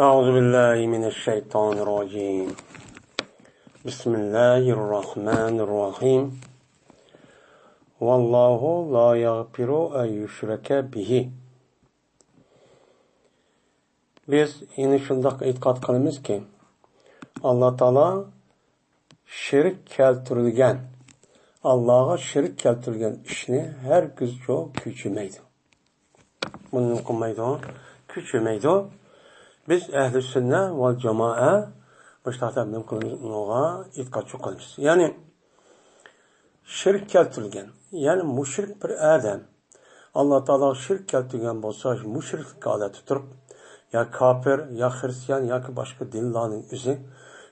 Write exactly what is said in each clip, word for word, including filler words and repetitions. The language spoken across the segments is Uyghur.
أعوذ بالله من الشيطان الرجيم. بسم الله الرحمن الرحيم. والله لا يغفر أن يشرك به. بىز يەنە شۇنداق ئېتىقاد قىلىمىزكى، ئاللا تائالا شېرىك كەلتۈرۈلگەن، ئاللاغا شېرىك كەلتۈرۈلگەن ئىشنى ھەرگىزچۇ كۆچۈرمەيدۇ. بۇنى نېمە قىلمايدۇ؟ كۆچۈرمەيدۇ. بىز ئەھلى سۈننە ۋەل جامائە مۇشۇنداق دەپ نېمە قىلىمىز؟ ئۇنىڭغا ئېتىقادچى قىلىمىز. يەنى شېرىك كەلتۈرۈلگەن، يەنى مۇشرىك بىر ئادەم ئاللا تائالاغا شېرىك كەلتۈرگەن بولسا، مۇشرىكلىك ھالەتتە تۇرۇپ، يا كاپىر، يا خرىستىيان ياكى باشقا دىنلارنىڭ ئۆزى،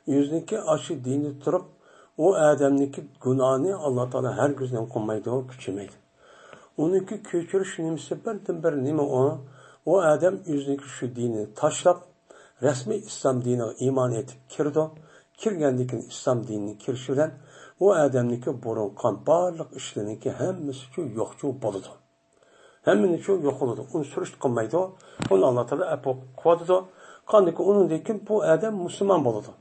ئۆزىنىڭكى ئاشۇ دىنىدا تۇرۇپ، ئۇ ئادەمنىڭكى گۇناھىنى ئاللا تائالا ھەرگىز نېمە قىلمايدۇ؟ كۆچۈرمەيدۇ. ئۇنىڭكى كۆچۈرۈش نېمىسى بىردىنبىر نېمە ئۇ؟ ئۇ ئادەم ئۆزىنىڭكى شۇ دىنىنى تاشلاپ، رەسمىي ئىسلام دىنىغا ئىمان ئېيتىپ كىرىدۇ. كىرگەندىن كېيىن ئىسلام دىنىگە كىرىشى بىلەن ئۇ ئادەمنىڭكى بۇرۇن قىلغان بارلىق ئىشلىرىنىڭكى ھەممىسىچۇ يوقچۇ بولىدۇ. ھەممىنىچۇ يوقىلىدۇ. ئۇنى سۈرۈشتە قىلمايدۇ. ئۇنى ئاللا تائالا ئەپۇ قىلىۋاتىدۇ. قاندىكى ئۇنىڭدىن كېيىن بۇ ئادەم مۇسۇلمان بولىدۇ.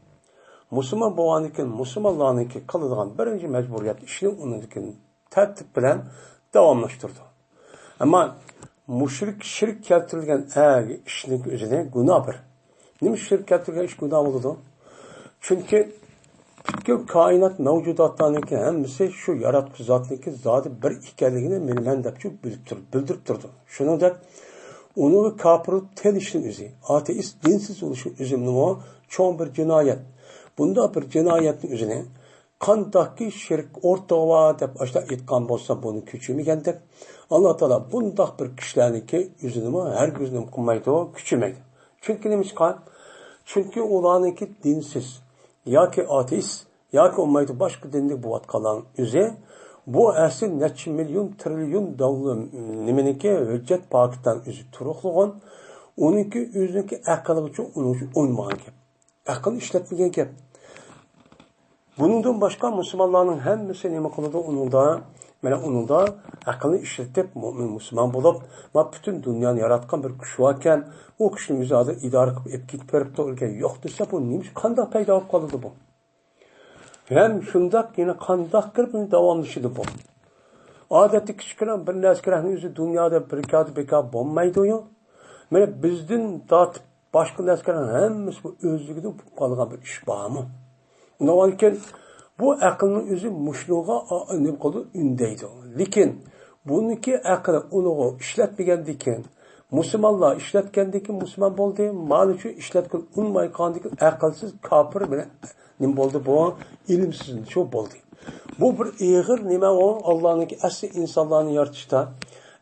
مۇسۇلمان بولغاندىن كېيىن مۇسۇلمانلارنىڭكى قىلىدىغان بىرىنچى مەجبۇرىيەت ئىشىنى ئۇنىڭدىن كېيىن تەرتىپ بىلەن داۋاملاشتۇرىدۇ. ئەمما مۇشرىك، شىرك كەلتۈرۈلگەن ئە ئىشنىڭ ئۆزىنى گۇناھ بىر. نېمە شىرك كەلتۈرگەن ئىش گۇناھ بولىدۇ؟ چۈنكى پۈتكۈل كائىنات مەۋجۇداتلارنىڭكى ھەممىسى شۇ ياراتقۇچى زاتنىڭكى زادى بىر ئىكەنلىكىنى بىلىمەن دەپچۇ بىلىپ تۇر-، بىلدۈرۈپ تۇرىدۇ. شۇنىڭدەك ئۇنىڭغا كاپىر تېنىشنىڭ ئۆزى، ئاتېئىست، دىنسىز بولۇشنىڭ ئۆزىمۇ چوڭ بىر جىنايەت. بۇنداق بىر جىنايەتنىڭ ئۆزىنى قانداقكى شېرىك ئورتىقى بار دەپ ئاشۇنداق ئېيتقان بولسا، بۇنى كۆچۈرمىگەندەك، ئاللا تائالا بۇنداق بىر كىشىلەرنىڭكى ئۆزىنىمۇ ھەرگىز نېمە قىلمايدۇ، كۆچۈرمەيدۇ. چۈنكى نېمىشقا؟ چۈنكى ئۇلارنىڭكى دىنسىز ياكى ئاتېئىست ياكى بولمايدۇ باشقا دىندا بولۇۋاتقانلارنىڭ ئۆزى بۇ ئەسلى نەچچە مىليون، تىرىليون دوللار نېمىنىڭكى ھۆججەت پاكىتلارنىڭ ئۆزى تۇرۇقلىغان، ئۇنىڭكى ئۆزىنىڭكى ئەقلىگىچۇ ئۇنىڭ ئۈچۈن ئوينىمىغان گەپ. ئەقىلنى ئىشلەتمىگەن گەپ. بۇنىڭدىن باشقا مۇسۇلمانلارنىڭ ھەممىسى نېمە قىلىدۇ ئۇنىڭدا؟ مانا ئۇنىڭدا ئەقىلنى ئىشلىتىپ، مۇئمىن مۇسۇلمان بولۇپ، ما پۈتۈن دۇنيانى ياراتقان بىر كۈچ باركەن، ئۇ كۈچنى ئۆزى ھازىر ئىدارە قىلىپ ئېلىپ كېتىپ بېرىپتۇ ئىكەن، يوق دېسە، بۇ نېمە، قانداق پەيدا بولۇپ قالىدۇ بۇ؟ ھەم شۇنداق يەنە قانداق قىلىپ بۇنى داۋاملىشىدۇ بۇ؟ ئادەتتە كىچىككىنە بىر نەرسىگە ئۆزى دۇنيادا بىر كادى بىكار بولمايدۇ. مانا بىزدىن تارتىپ باشقا نەرسىلەرنىڭ ھەممىسى بۇ ئۆزلۈكىدىن بولۇپ قالغان بىر ئىش بارمۇ؟ ئۇنىڭدىن كېيىن بۇ ئەقىلنىڭ ئۆزى مۇشۇنىڭغا ئا-، نېمە قىلىدۇ؟ ئۈندەيدۇ. لېكىن بۇنىڭكى ئەقلى ئۇنىڭغا ئىشلەتمىگەندىن كېيىن، مۇسۇلمانلار ئىشلەتكەندىن كېيىن مۇسۇلمان بولدى. مانا شۇ ئىشلەتكىلى ئۇنىماي قالغاندىن كېيىن ئەقىلسىز كاپىر بىلەن نېمە بولدى بۇ؟ ئىلىمسىز شۇ بولدى. بۇ بىر ئېغىر نېمە ئۇ؟ ئاللانىڭكى ئەسلى ئىنسانلارنى يارىتىشتا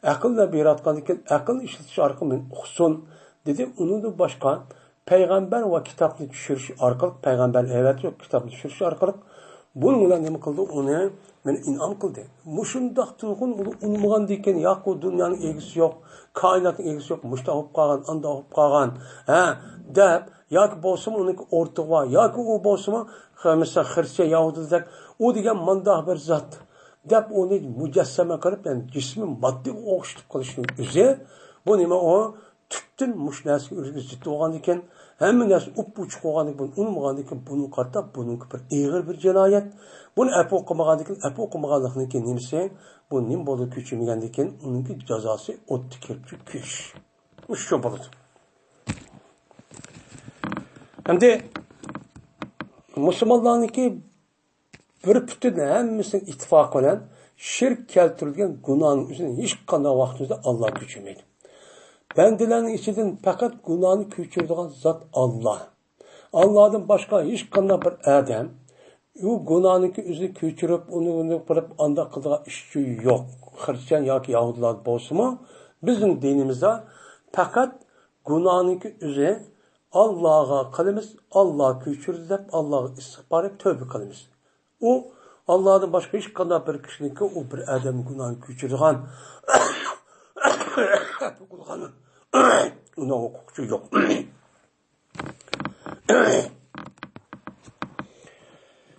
ئەقىل بىلەن ياراتقاندىن كېيىن ئەقىلنى ئىشلىتىش ئارقىلىق مېنى ئۇقسۇن دېدى. ئۇنىڭدىن باشقا پەيغەمبەر ۋە كىتابنى چۈشۈرۈش ئارقىلىق، پەيغەمبەرنى ئەۋەتىپ كىتابنى چۈشۈرۈش ئارقىلىق بۇنىڭ بىلەن نېمە قىلدى؟ ئۇنى مېنى ئىنئام قىلدى. مۇشۇنداق تۇرغۇن ئۇنى ئۇنىمىغاندىن كېيىن، ياق، ئۇ دۇنيانىڭ ئىگىسى يوق، كائىناتنىڭ ئىگىسى يوق، مۇشۇنداق بولۇپ قالغان، ئانداق بولۇپ قالغان، ھە، دەپ، ياكى بولسىمۇ ئۇنىڭكى ئورتىقى بار، ياكى ئۇ بولسىمۇ، خ-، مىسال، خرىستىيان، يەھۇدىيلار، ئۇ دېگەن مانداق بىر زات، دەپ ئۇنى مۇجەسسەمە قىلىپ، يەنى جىسمى ماددىيغا ئوخشىتىپ قىلىشنىڭ ئۆزى، بۇ نېمە ئۇ؟ تۈپتىن مۇشۇ نەرسىگە ئۆزىگە زىت بولغاندىكىن، ھەممە نەرسە ئۇپپۇچۇق بولغاندىكىن، بۇنى ئۇنىمىغاندىكىن، بۇنىڭغا قارىتا بۇنىڭكى بىر ئېغىر بىر جىنايەت. بۇنى ئەپۇ قىلمىغاندىكىن، ئەپۇ قىلمىغانلىقنىڭكى نېمىسى؟ بۇ نېمە بولىدۇ؟ كۆچۈرمىگەندىكىن، ئۇنىڭكى جازاسى ئوتتا كىرىپ كۆيۈش. مۇشۇ بولىدۇ. ئەمدى مۇسۇلمانلارنىڭكى بىر پۈتۈن ھەممىسىنىڭ ئىتتىپاقى بىلەن شىرك كەلتۈرۈلگەن گۇناھنىڭ ئۆزىنى ھېچقانداق ۋاقتىمىزدا ئاللا كۆچۈرمەيدۇ. بەندىلەرنىڭ ئىچىدىن پەقەت گۇناھنى كۆچۈرىدىغان زات ئاللا. ئاللادىن باشقا ھېچقانداق بىر ئادەم ئۇ گۇناھنىڭكى ئۆزىنى كۆچۈرۈپ، ئۇنى، ئۇنى قىلىپ، ئانداق قىلىدىغان ئىشچۇ يوق. خرىستىيان ياكى يەھۇدىيلار بولسىمۇ، بىزنىڭ دىنىمىزدا پەقەت گۇناھنىڭكى ئۆزى ئاللاغا قىلىمىز، ئاللا كۆچۈردى دەپ ئاللاغا ئىستىغپار دەپ تۆبە قىلىمىز. ئۇ ئاللادىن باشقا ھېچقانداق بىر كىشىنىڭكى ئۇ بىر ئادەم گۇناھىنى كۆچۈرىدىغان ئۇنىڭ ھوقۇقى يوق.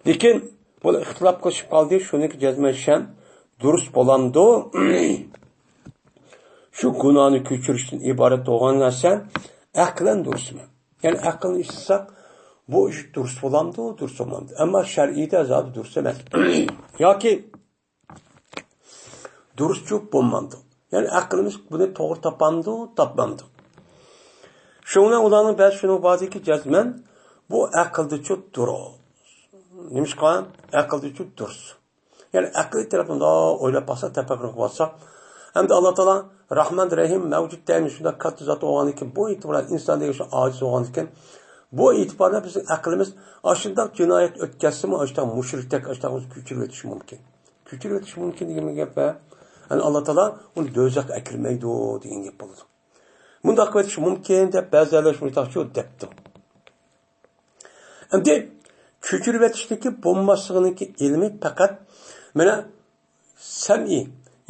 لېكىن بۇ ئىختىلاپ قىلىشىپ قالدى، شۇنىڭكى جەزمەن شەم دۇرۇس بولامدۇ؟ شۇ گۇناھنى كۆچۈرۈشتىن ئىبارەت بولغان نەرسە ئەقلەن دۇرۇسمۇ؟ يەنى ئەقىلنى ئىشلىسەك، بۇ ئىش دۇرۇس بولامدۇ، دۇرۇس بولمامدۇ؟ ئەمما شەرئىيدە زادى دۇرۇس ئەمەس. ياكى دۇرۇسچۇ بولمامدۇ؟ يەنى ئەقلىمىز بۇنى توغرا تاپامدۇ، تاپمامدۇ؟ شۇڭا ئۇلارنىڭ بەزى شۇنىڭ باركى، جەزمەن بۇ ئەقىلدىچۇ دۇرۇس. نېمىشقا؟ ئەقىلدىچۇ دۇرۇس. يەنى ئەقلىي تەرەپتىن مۇنداق ئويلاپ باقساق، تەپەككۇر قىلىپ باقساق، ئەمدى ئاللا تائالا راھمان رەھىم مەۋجۇت دەيمىز، شۇنداق كاتتا زات بولغاندىكىن، بۇ ئېتىبار بىلەن ئىنسان دېگەن شۇ ئاجىز بولغاندىكىن، بۇ ئېتىبار بىلەن بىزنىڭ ئەقلىمىز ئاشۇنداق جىنايەت ئۆتكەزسىمۇ، ئاشۇنداق مۇشرىكتەك، ئاشۇنداق كۆچۈرۈۋېتىشى مۇمكىن. كۆچۈرۈۋېتىشى مۇمكىن دېگەن گەپ. يەنى ئاللا تائالا ئۇنى دوزاخقا ئەكىرمەيدۇ دېگەن گەپ بولىدۇ. مۇنداق قىلىۋېتىشى مۇمكىن دەپ بەزىلەر شۇنداقچۇ دەپتۇ. ئەمدى كۆچۈرۈۋېتىشنىڭكى بولماسلىقىنىڭكى ئىلمى پەقەت مانا سەمئىي،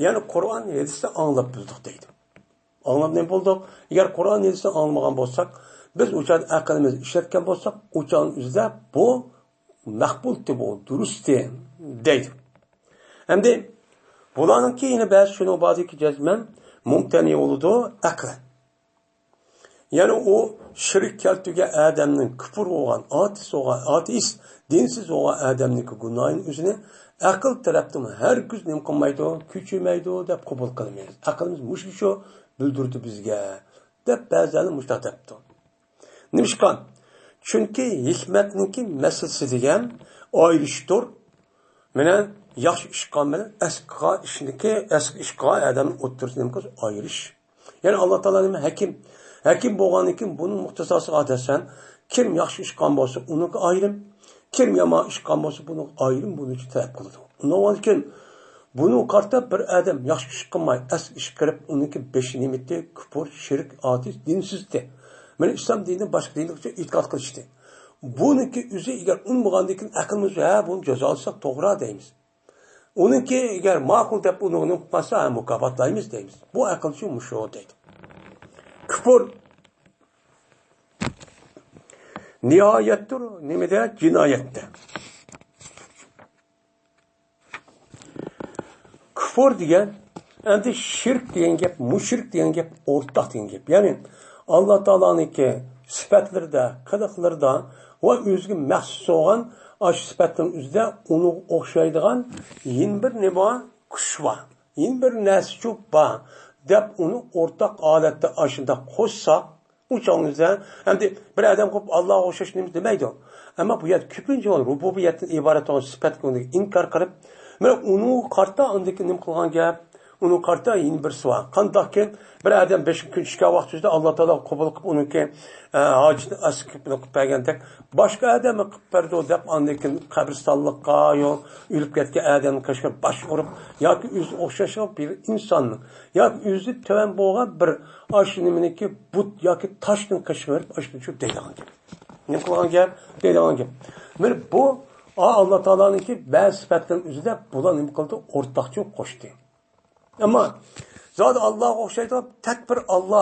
يەنى قۇرئان ھەدىستىن ئاڭلاپ بىلدۇق دەيدۇ. ئاڭلاپ نېمە بولدۇق؟ ئەگەر قۇرئان ھەدىستىن ئاڭلىمىغان بولساق، بىز ئۇ چاغدا ئەقلىمىزنى ئىشلەتكەن بولساق، ئۇ چاغنىڭ ئۆزىدە بۇ مەقبۇلتى، بۇ دۇرۇستى دەيدۇ. ئەمدى بۇلارنىڭكى يەنە بەزى شۇنىڭ باركى، جەزمەن مۇمتەنە بولىدۇ ئەقلەن. يەنى ئۇ شىرك كەلتۈرگەن ئادەمنىڭ، كۇپۇر بولغان، ئاتېئىست بولغان، ئاتېئىست، دىنسىز بولغان ئادەمنىڭكى گۇناھىنى ئۆزىنى ئەقىل تەرەپتىن ھەرگىز نېمە قىلمايدۇ، كەچۈرمەيدۇ دەپ قوبۇل قىلمايمىز. ئەقلىمىز مۇشۇ شۇ بىلدۈرىدۇ بىزگە دەپ بەزىلەر مۇشۇنداق دەپتۇ. نېمىشقا؟ چۈنكى ھېكمەتنىڭكى مەسىلىسى دېگەن ئايرىشتۇر. مانا ياخشى ئىش قىلغان بىلەن ئەسكى ئىشنىڭكى، ئەسكى ئىش قىلغان ئادەمنىڭ ئوتتۇرىسىدا نېمە قىلسا ئايرىش. يەنى ئاللا تائالا نېمە؟ ھەكىم. ھەكىم بولغاندىن كېيىن بۇنىڭ مۇقتىزاسىغا دەسەن، كىم ياخشى ئىش قىلغان بولسا، ئۇنىڭغا ئايرىم. كىم يامان ئىش قىلغان بولسا، بۇنىڭغا ئايرىم، بۇنى ئۈچ تەرەپ قىلىدۇ. ئۇنىڭدىن كېيىن بۇنىڭغا قارىتا بىر ئادەم ياخشى ئىش قىلماي، ئەسكى ئىش قىلىپ، ئۇنىڭكى بېشى نېمىتى؟ كۇپۇر، شىرك، ئاتېئىست، دىنسىزدى. مانا ئىسلام دىنىدىن باشقا دىنغىچە ئېتىقاد قىلىشتى. بۇنىڭكى ئۆزى ئەگەر ئۇنىمىغاندىن كېيىن ئەقلىمىز، ھە، بۇنى جازالىساق توغرا دەيمىز. ئۇنىڭكى ئەگەر ماقۇل دەپ ئۇنى ئۇنىمىپ قالسا، ھە، مۇكاپاتلايمىز دەيمىز. بۇ ئەقىلچۇ مۇشۇ دەيدۇ. كۇپۇر نىھايەتتۇر، نېمىدە؟ جىنايەتتە. كۇپۇر دېگەن، ئەمدى شىرك دېگەن گەپ، مۇشرىك دېگەن گەپ، ئورتاق دېگەن گەپ. يەنى ئاللا تائالانىڭكى سۈپەتلىرىدە، قىلىقلىرىدا ۋە ئۆزىگە مەخسۇس بولغان ئاشۇ سۈپەتنىڭ ئۆزىدە ئۇنىڭغا ئوخشايدىغان يەنە بىر نېمە بار؟ كۈچ بار. يەنە بىر نەرسىچۇ بار دەپ ئۇنى ئورتاق ھالەتتە ئاشۇنداق قوشساق، ئۇ چاغنىڭدا ئەمدى بىر ئادەم قوپ ئاللاغا ئوخشاش نېمە دېمەيدۇ. ئەمما بۇ يەردە كۆپىنچە رۇبۇبىيەتتىن ئىبارەت بولغان سۈپەتكە ئۇنى ئىنكار قىلىپ، مانا ئۇنىڭغا قارىتا ئاندىكى نېمە قىلغان گەپ؟ ئۇنىڭغا قارىتا يەنە بىرسى بار. قانداقكى بىر ئادەم بېشىغا كۈن چۈشكەن ۋاقتىدا ئاللا تائالا قوبۇل قىلىپ ئۇنىڭكى، ئە، ھاجىتىنى ئەسكىلىپ قىلىپ بەرگەندەك، باشقا ئادەم قىلىپ بەردى دەپ ئاندىن كېيىن قەبرىستانلىققا يو-، ئۆلۈپ كەتكەن ئادەمنى قېشىغا باش ئۇرۇپ ياكى ئۆزىگە ئوخشاش بىر ئىنساننى ياكى ئۆزى تۆۋەن بولغان بىر ئاشۇ نېمىنىكى بۇت ياكى تاشنى قېشىغا بېرىپ ئاشۇنى چۆپ دەيدىغان گەپ. نېمە قىلغان گەپ؟ دەيدىغان گەپ. مانا بۇ، ئا، ئاللا تائالانىڭكى بەزى سۈپەتلىرىنىڭ ئۆزىدە بۇلار نېمە قىلدى؟ ئورتاقچىلىق قوشتى. ئەمما زادى ئاللاغا ئوخشايدۇ، تەك بىر ئاللا،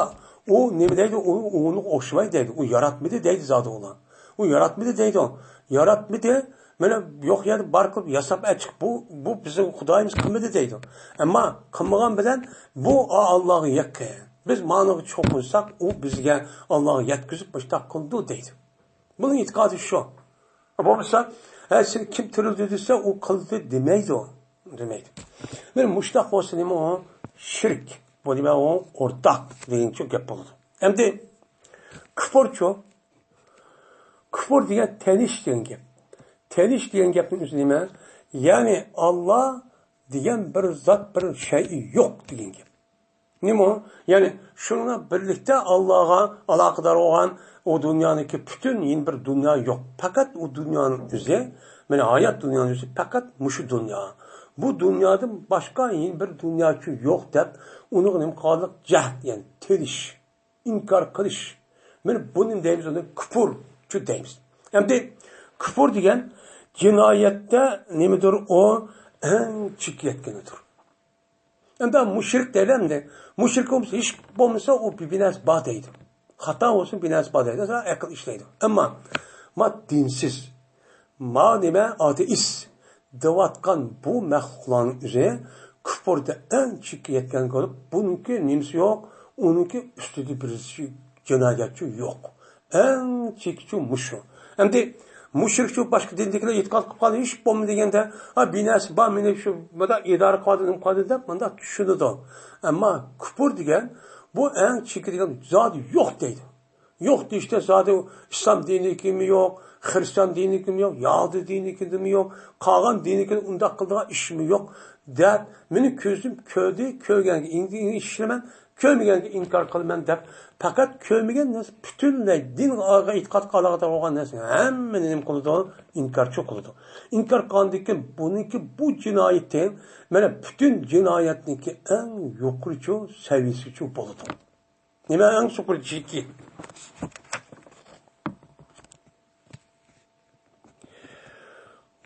ئۇ نېمە دەيدۇ؟ ئۇ ئۇنىڭغا ئوخشىمايدۇ دەيدۇ. ئۇ ياراتمىدى دەيدۇ زادى ئۇلار. ئۇ ياراتمىدى دەيدۇ. ياراتمىدى، مانا يوق يەردە بار قىلىپ ياساپ ئەچىق. بۇ، بۇ بىزنىڭ خۇدايىمىز قىلمىدى دەيدۇ. ئەمما قىلمىغان بىلەن بۇ ئا-، ئاللاغا يېقىن. بىز مانىغا چوقۇنساق، ئۇ بىزگە ئاللاغا يەتكۈزۈپ مۇشتاق قىلىدۇ دەيدۇ. بۇنىڭ ئېتىقادى شۇ. بولمىسا، ھە، سېنى كىم تىرىلدى دېسە، ئۇ قىلدى دېمەيدۇ. دېمەيدۇ. مانا مۇشتاق بولسا نېمە ئۇ؟ شىرك. بۇ نېمە ئۇ؟ ئورتاق دېگەنچۇ گەپ بولىدۇ. ئەمدى كۇپۇرچۇ؟ كۇپۇر دېگەن تېنىش دېگەن گەپ. تېنىش دېگەن گەپنىڭ ئۆزى نېمە؟ يەنى ئاللا دېگەن بىر زات، بىر شەيئى يوق دېگەن گەپ. نېمە ئۇ؟ يەنى شۇنىڭ بىلەن بىرلىكتە ئاللاغا ئالاقىدار بولغان ئۇ دۇنيانىڭكى پۈتۈن يەنە بىر دۇنيا يوق. پەقەت ئۇ دۇنيانىڭ ئۆزى، مانا ھايات دۇنيانىڭ ئۆزى پەقەت مۇشۇ دۇنيا. بۇ دۇنيادىن باشقا يەنە بىر دۇنياچۇ يوق دەپ، ئۇنىڭغا نېمە قىلغانلىق؟ جەھد، يەنى تېنىش، ئىنكار قىلىش. مانا بۇنى دەيمىز، ئۇنى كۇپۇرچۇ دەيمىز. ئەمدى كۇپۇر دېگەن جىنايەتتە نېمىدۇر ئۇ؟ ئەڭ چېكىگە يەتكىنىدۇر. ئەمدى مۇشرىك دەيدۇ ئەمدى. مۇشرىك بولمىسا، ھېچ بولمىسا ئۇ بىر، بىر نەرسە بار دەيدۇ. خاتا بولسۇن، بىر نەرسە بار دەيدۇ. ئەقىل ئىشلەيدۇ. ئەمما ما دىنسىز، ما نېمە، ئاتېئىست دەۋاتقان بۇ مەخلۇقلارنىڭ ئۆزى كۇپۇردا ئەڭ چېكىگە يەتكەن بولۇپ، بۇنىڭكى نېمىسى يوق، ئۇنىڭكى ئۈستىدە بىرسى جىنايەتچى يوق. ئەڭ چېكىچۇ مۇشۇ. ئەمدى مۇشرىكچۇ باشقا دىندىكىلەر ئېتىقاد قىلىپ قالدى، ھېچ بولمىدى دېگەندە، ھا، بىنەسى بار، مېنى شۇ مانا ئىدارە قىلىۋاتىدۇ، نېمە قىلىۋاتىدۇ دەپ مۇنداق چۈشىنىدۇ. ئەمما كۇپۇر دېگەن بۇ ئەڭ چېكى دېگەن زادى يوق دەيدۇ. يوق دېيىشتە زادى ئىسلام دىنىدىكىمۇ يوق، خرىستىيان دىنىدىكىمۇ يوق، يەھۇدىي دىنىدىكىمۇ يوق، قالغان دىنىدىكى ئۇنداق قىلىدىغان ئىشمۇ يوق دەپ، مېنى كۆزۈم كۆردى، كۆرگەنگە ئىشىنىمەن، كۆرمىگەنگە ئىنكار قىلىمەن دەپ، پەقەت كۆرمىگەن نەرسە پۈتۈنلەي دىنغا ئېتىقاد قىلغان نەرسە ھەممىنى نېمە قىلىدۇ؟ ئىنكارچى قىلىدۇ. ئىنكار قىلغاندىن كېيىن بۇنىڭكى بۇ جىنايىتى، مانا پۈتۈن جىنايەتنىڭكى ئەڭ يۇقىرىچۇ سەۋىيەسىچۇ بولىدۇ. نېمە ئەڭ يۇقىرى چېكى؟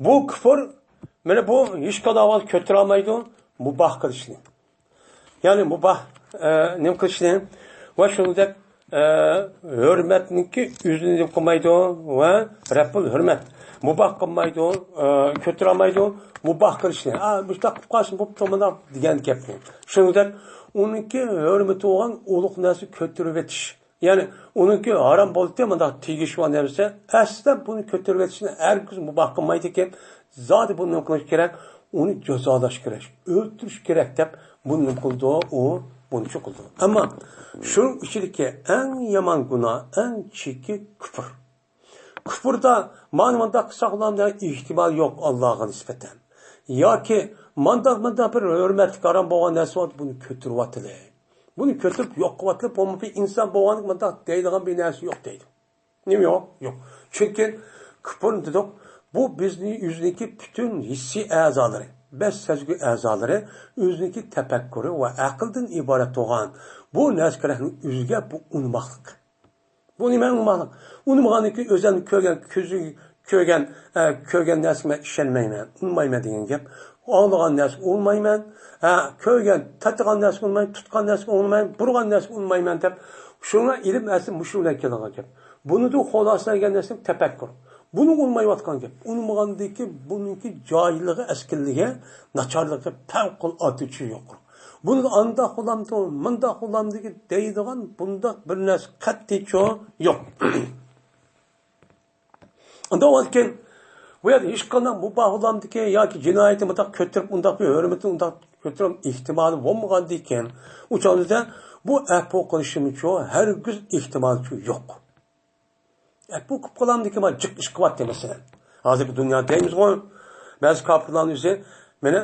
بۇ كۇپۇر، مانا بۇ ھېچقانداق ئاۋاز كۆتۈرەلمەيدۇ، مۇباھ قىلىشنى. يەنى مۇباھ، ئە، نېمە قىلىشنى ۋە شۇنىڭدەك، ئە، ھۆرمەتنىڭكى ئۆزىنى نېمە قىلمايدۇ ۋە رەپۇل ھۆرمەت مۇباھ قىلمايدۇ، ئە، كۆتۈرەلمەيدۇ، مۇباھ قىلىشنى. ئا، مۇشۇنداق قىلىپ قالسۇن بوپتۇ مۇنداق دېگەن گەپنى. شۇنىڭدەك ئۇنىڭكى ھۆرمىتى بولغان ئۇلۇغ نەرسە كۆتۈرۈۋېتىش. يەنى ئۇنىڭكى ھارام بولدى، مۇنداق تېگىشىۋال نەرسە، ئەسلىدە بۇنى كۆتۈرۈۋېتىشنى ھەرگىز مۇباھ قىلمايدىكەن، زادى بۇنى نېمە قىلىش كېرەك؟ ئۇنى جازالاش كېرەك، ئۆلتۈرۈش كېرەك دەپ بۇنى نېمە قىلىدۇ؟ ئۇ بۇنى شۇ قىلىدۇ. ئەمما شۇنىڭ ئىچىدىكى ئەڭ يامان گۇناھ، ئەڭ چېكى كۇپۇر. كۇپۇردا مانا مۇنداق قىلساق بولامدۇ دېگەن ئېھتىمال يوق ئاللاغا نىسبەتەن. ياكى مانداق، مانداق بىر ھۆرمەتلىك ھارام بولغان نەرسە بار، بۇنى كۆتۈرۈۋاتىلى. بۇنى كۆتۈرۈپ يوق قىلىۋاتىلى، بولمىسا ئىنسان بولغانلىق مانداق دەيدىغان بىر نەرسە يوق دەيدۇ. نېمە يوق؟ يوق. چۈنكى كۇپۇرنى دېدۇق، بۇ بىزنى ئۆزىنىڭكى پۈتۈن ھېسسىي ئەزالىرى، بەش سەزگۈ ئەزالىرى، ئۆزىنىڭكى تەپەككۇرى ۋە ئەقىلدىن ئىبارەت بولغان بۇ نەرسە كەرەكنىڭ ئۆزىگە بۇ ئۇنىماقلىق. بۇ نېمە ئۇنىماقلىق؟ ئۇنىمىغاندىن كېيىن ئۆزۈمنى كۆرگەن، كۆزى كۆرگەن، ئە، كۆرگەن نەرسىگە مەن ئىشەنمەيمەن، ئۇنىمايمەن دېگەن گەپ. ئاڭلىغان نەرسىگە ئۇنىمايمەن، ھە، كۆرگەن، تاتىغان نەرسىگە ئۇنىمايمەن، تۇتقان نەرسىگە ئۇنىمايمەن، بۇرغان نەرسىگە ئۇنىمايمەن دەپ، شۇڭا ئىلىم ئەسلى مۇشۇ بىلەن كېلىدىغان گەپ. بۇنىڭدىن خۇلاسە دېگەن نەرسە تەپەككۇر. بۇنىڭغا ئۇنىمايۋاتقان گەپ. ئۇنىمىغاندىكى بۇنىڭكى جاھىللىقى، ئەسكىللىكى، ناچارلىقى پەۋقۇلئاددە يۇقىرى. بۇنى ئانداق قىلامدۇ، مۇنداق قىلامدۇ دەيدىغان بۇنداق بىر نەرسە قەتئىيچۇ يوق. ئۇنداق بولغاندىكىن، بۇ يەردە ھېچقانداق مۇباھ بولامدىكى ياكى جىنايىتى مۇنداق كۆتۈرۈپ، ئۇنداق بىر ھۆرمىتىنى ئۇنداق كۆتۈرۈپ ئېھتىمالى بولمىغاندىكىن، ئۇ چاغدا بۇ ئەپۇ قىلىشىمچۇ ھەرگىز ئېھتىمالچۇ يوق. ئەپۇ قىلىپ قالامدىكىن، مانا جىق ئىش قىلىۋاتتى، مەسىلەن. ھازىرقى دۇنيا دەيمىزغۇ، بەزى كاپىرلارنىڭ ئۆزى، مانا،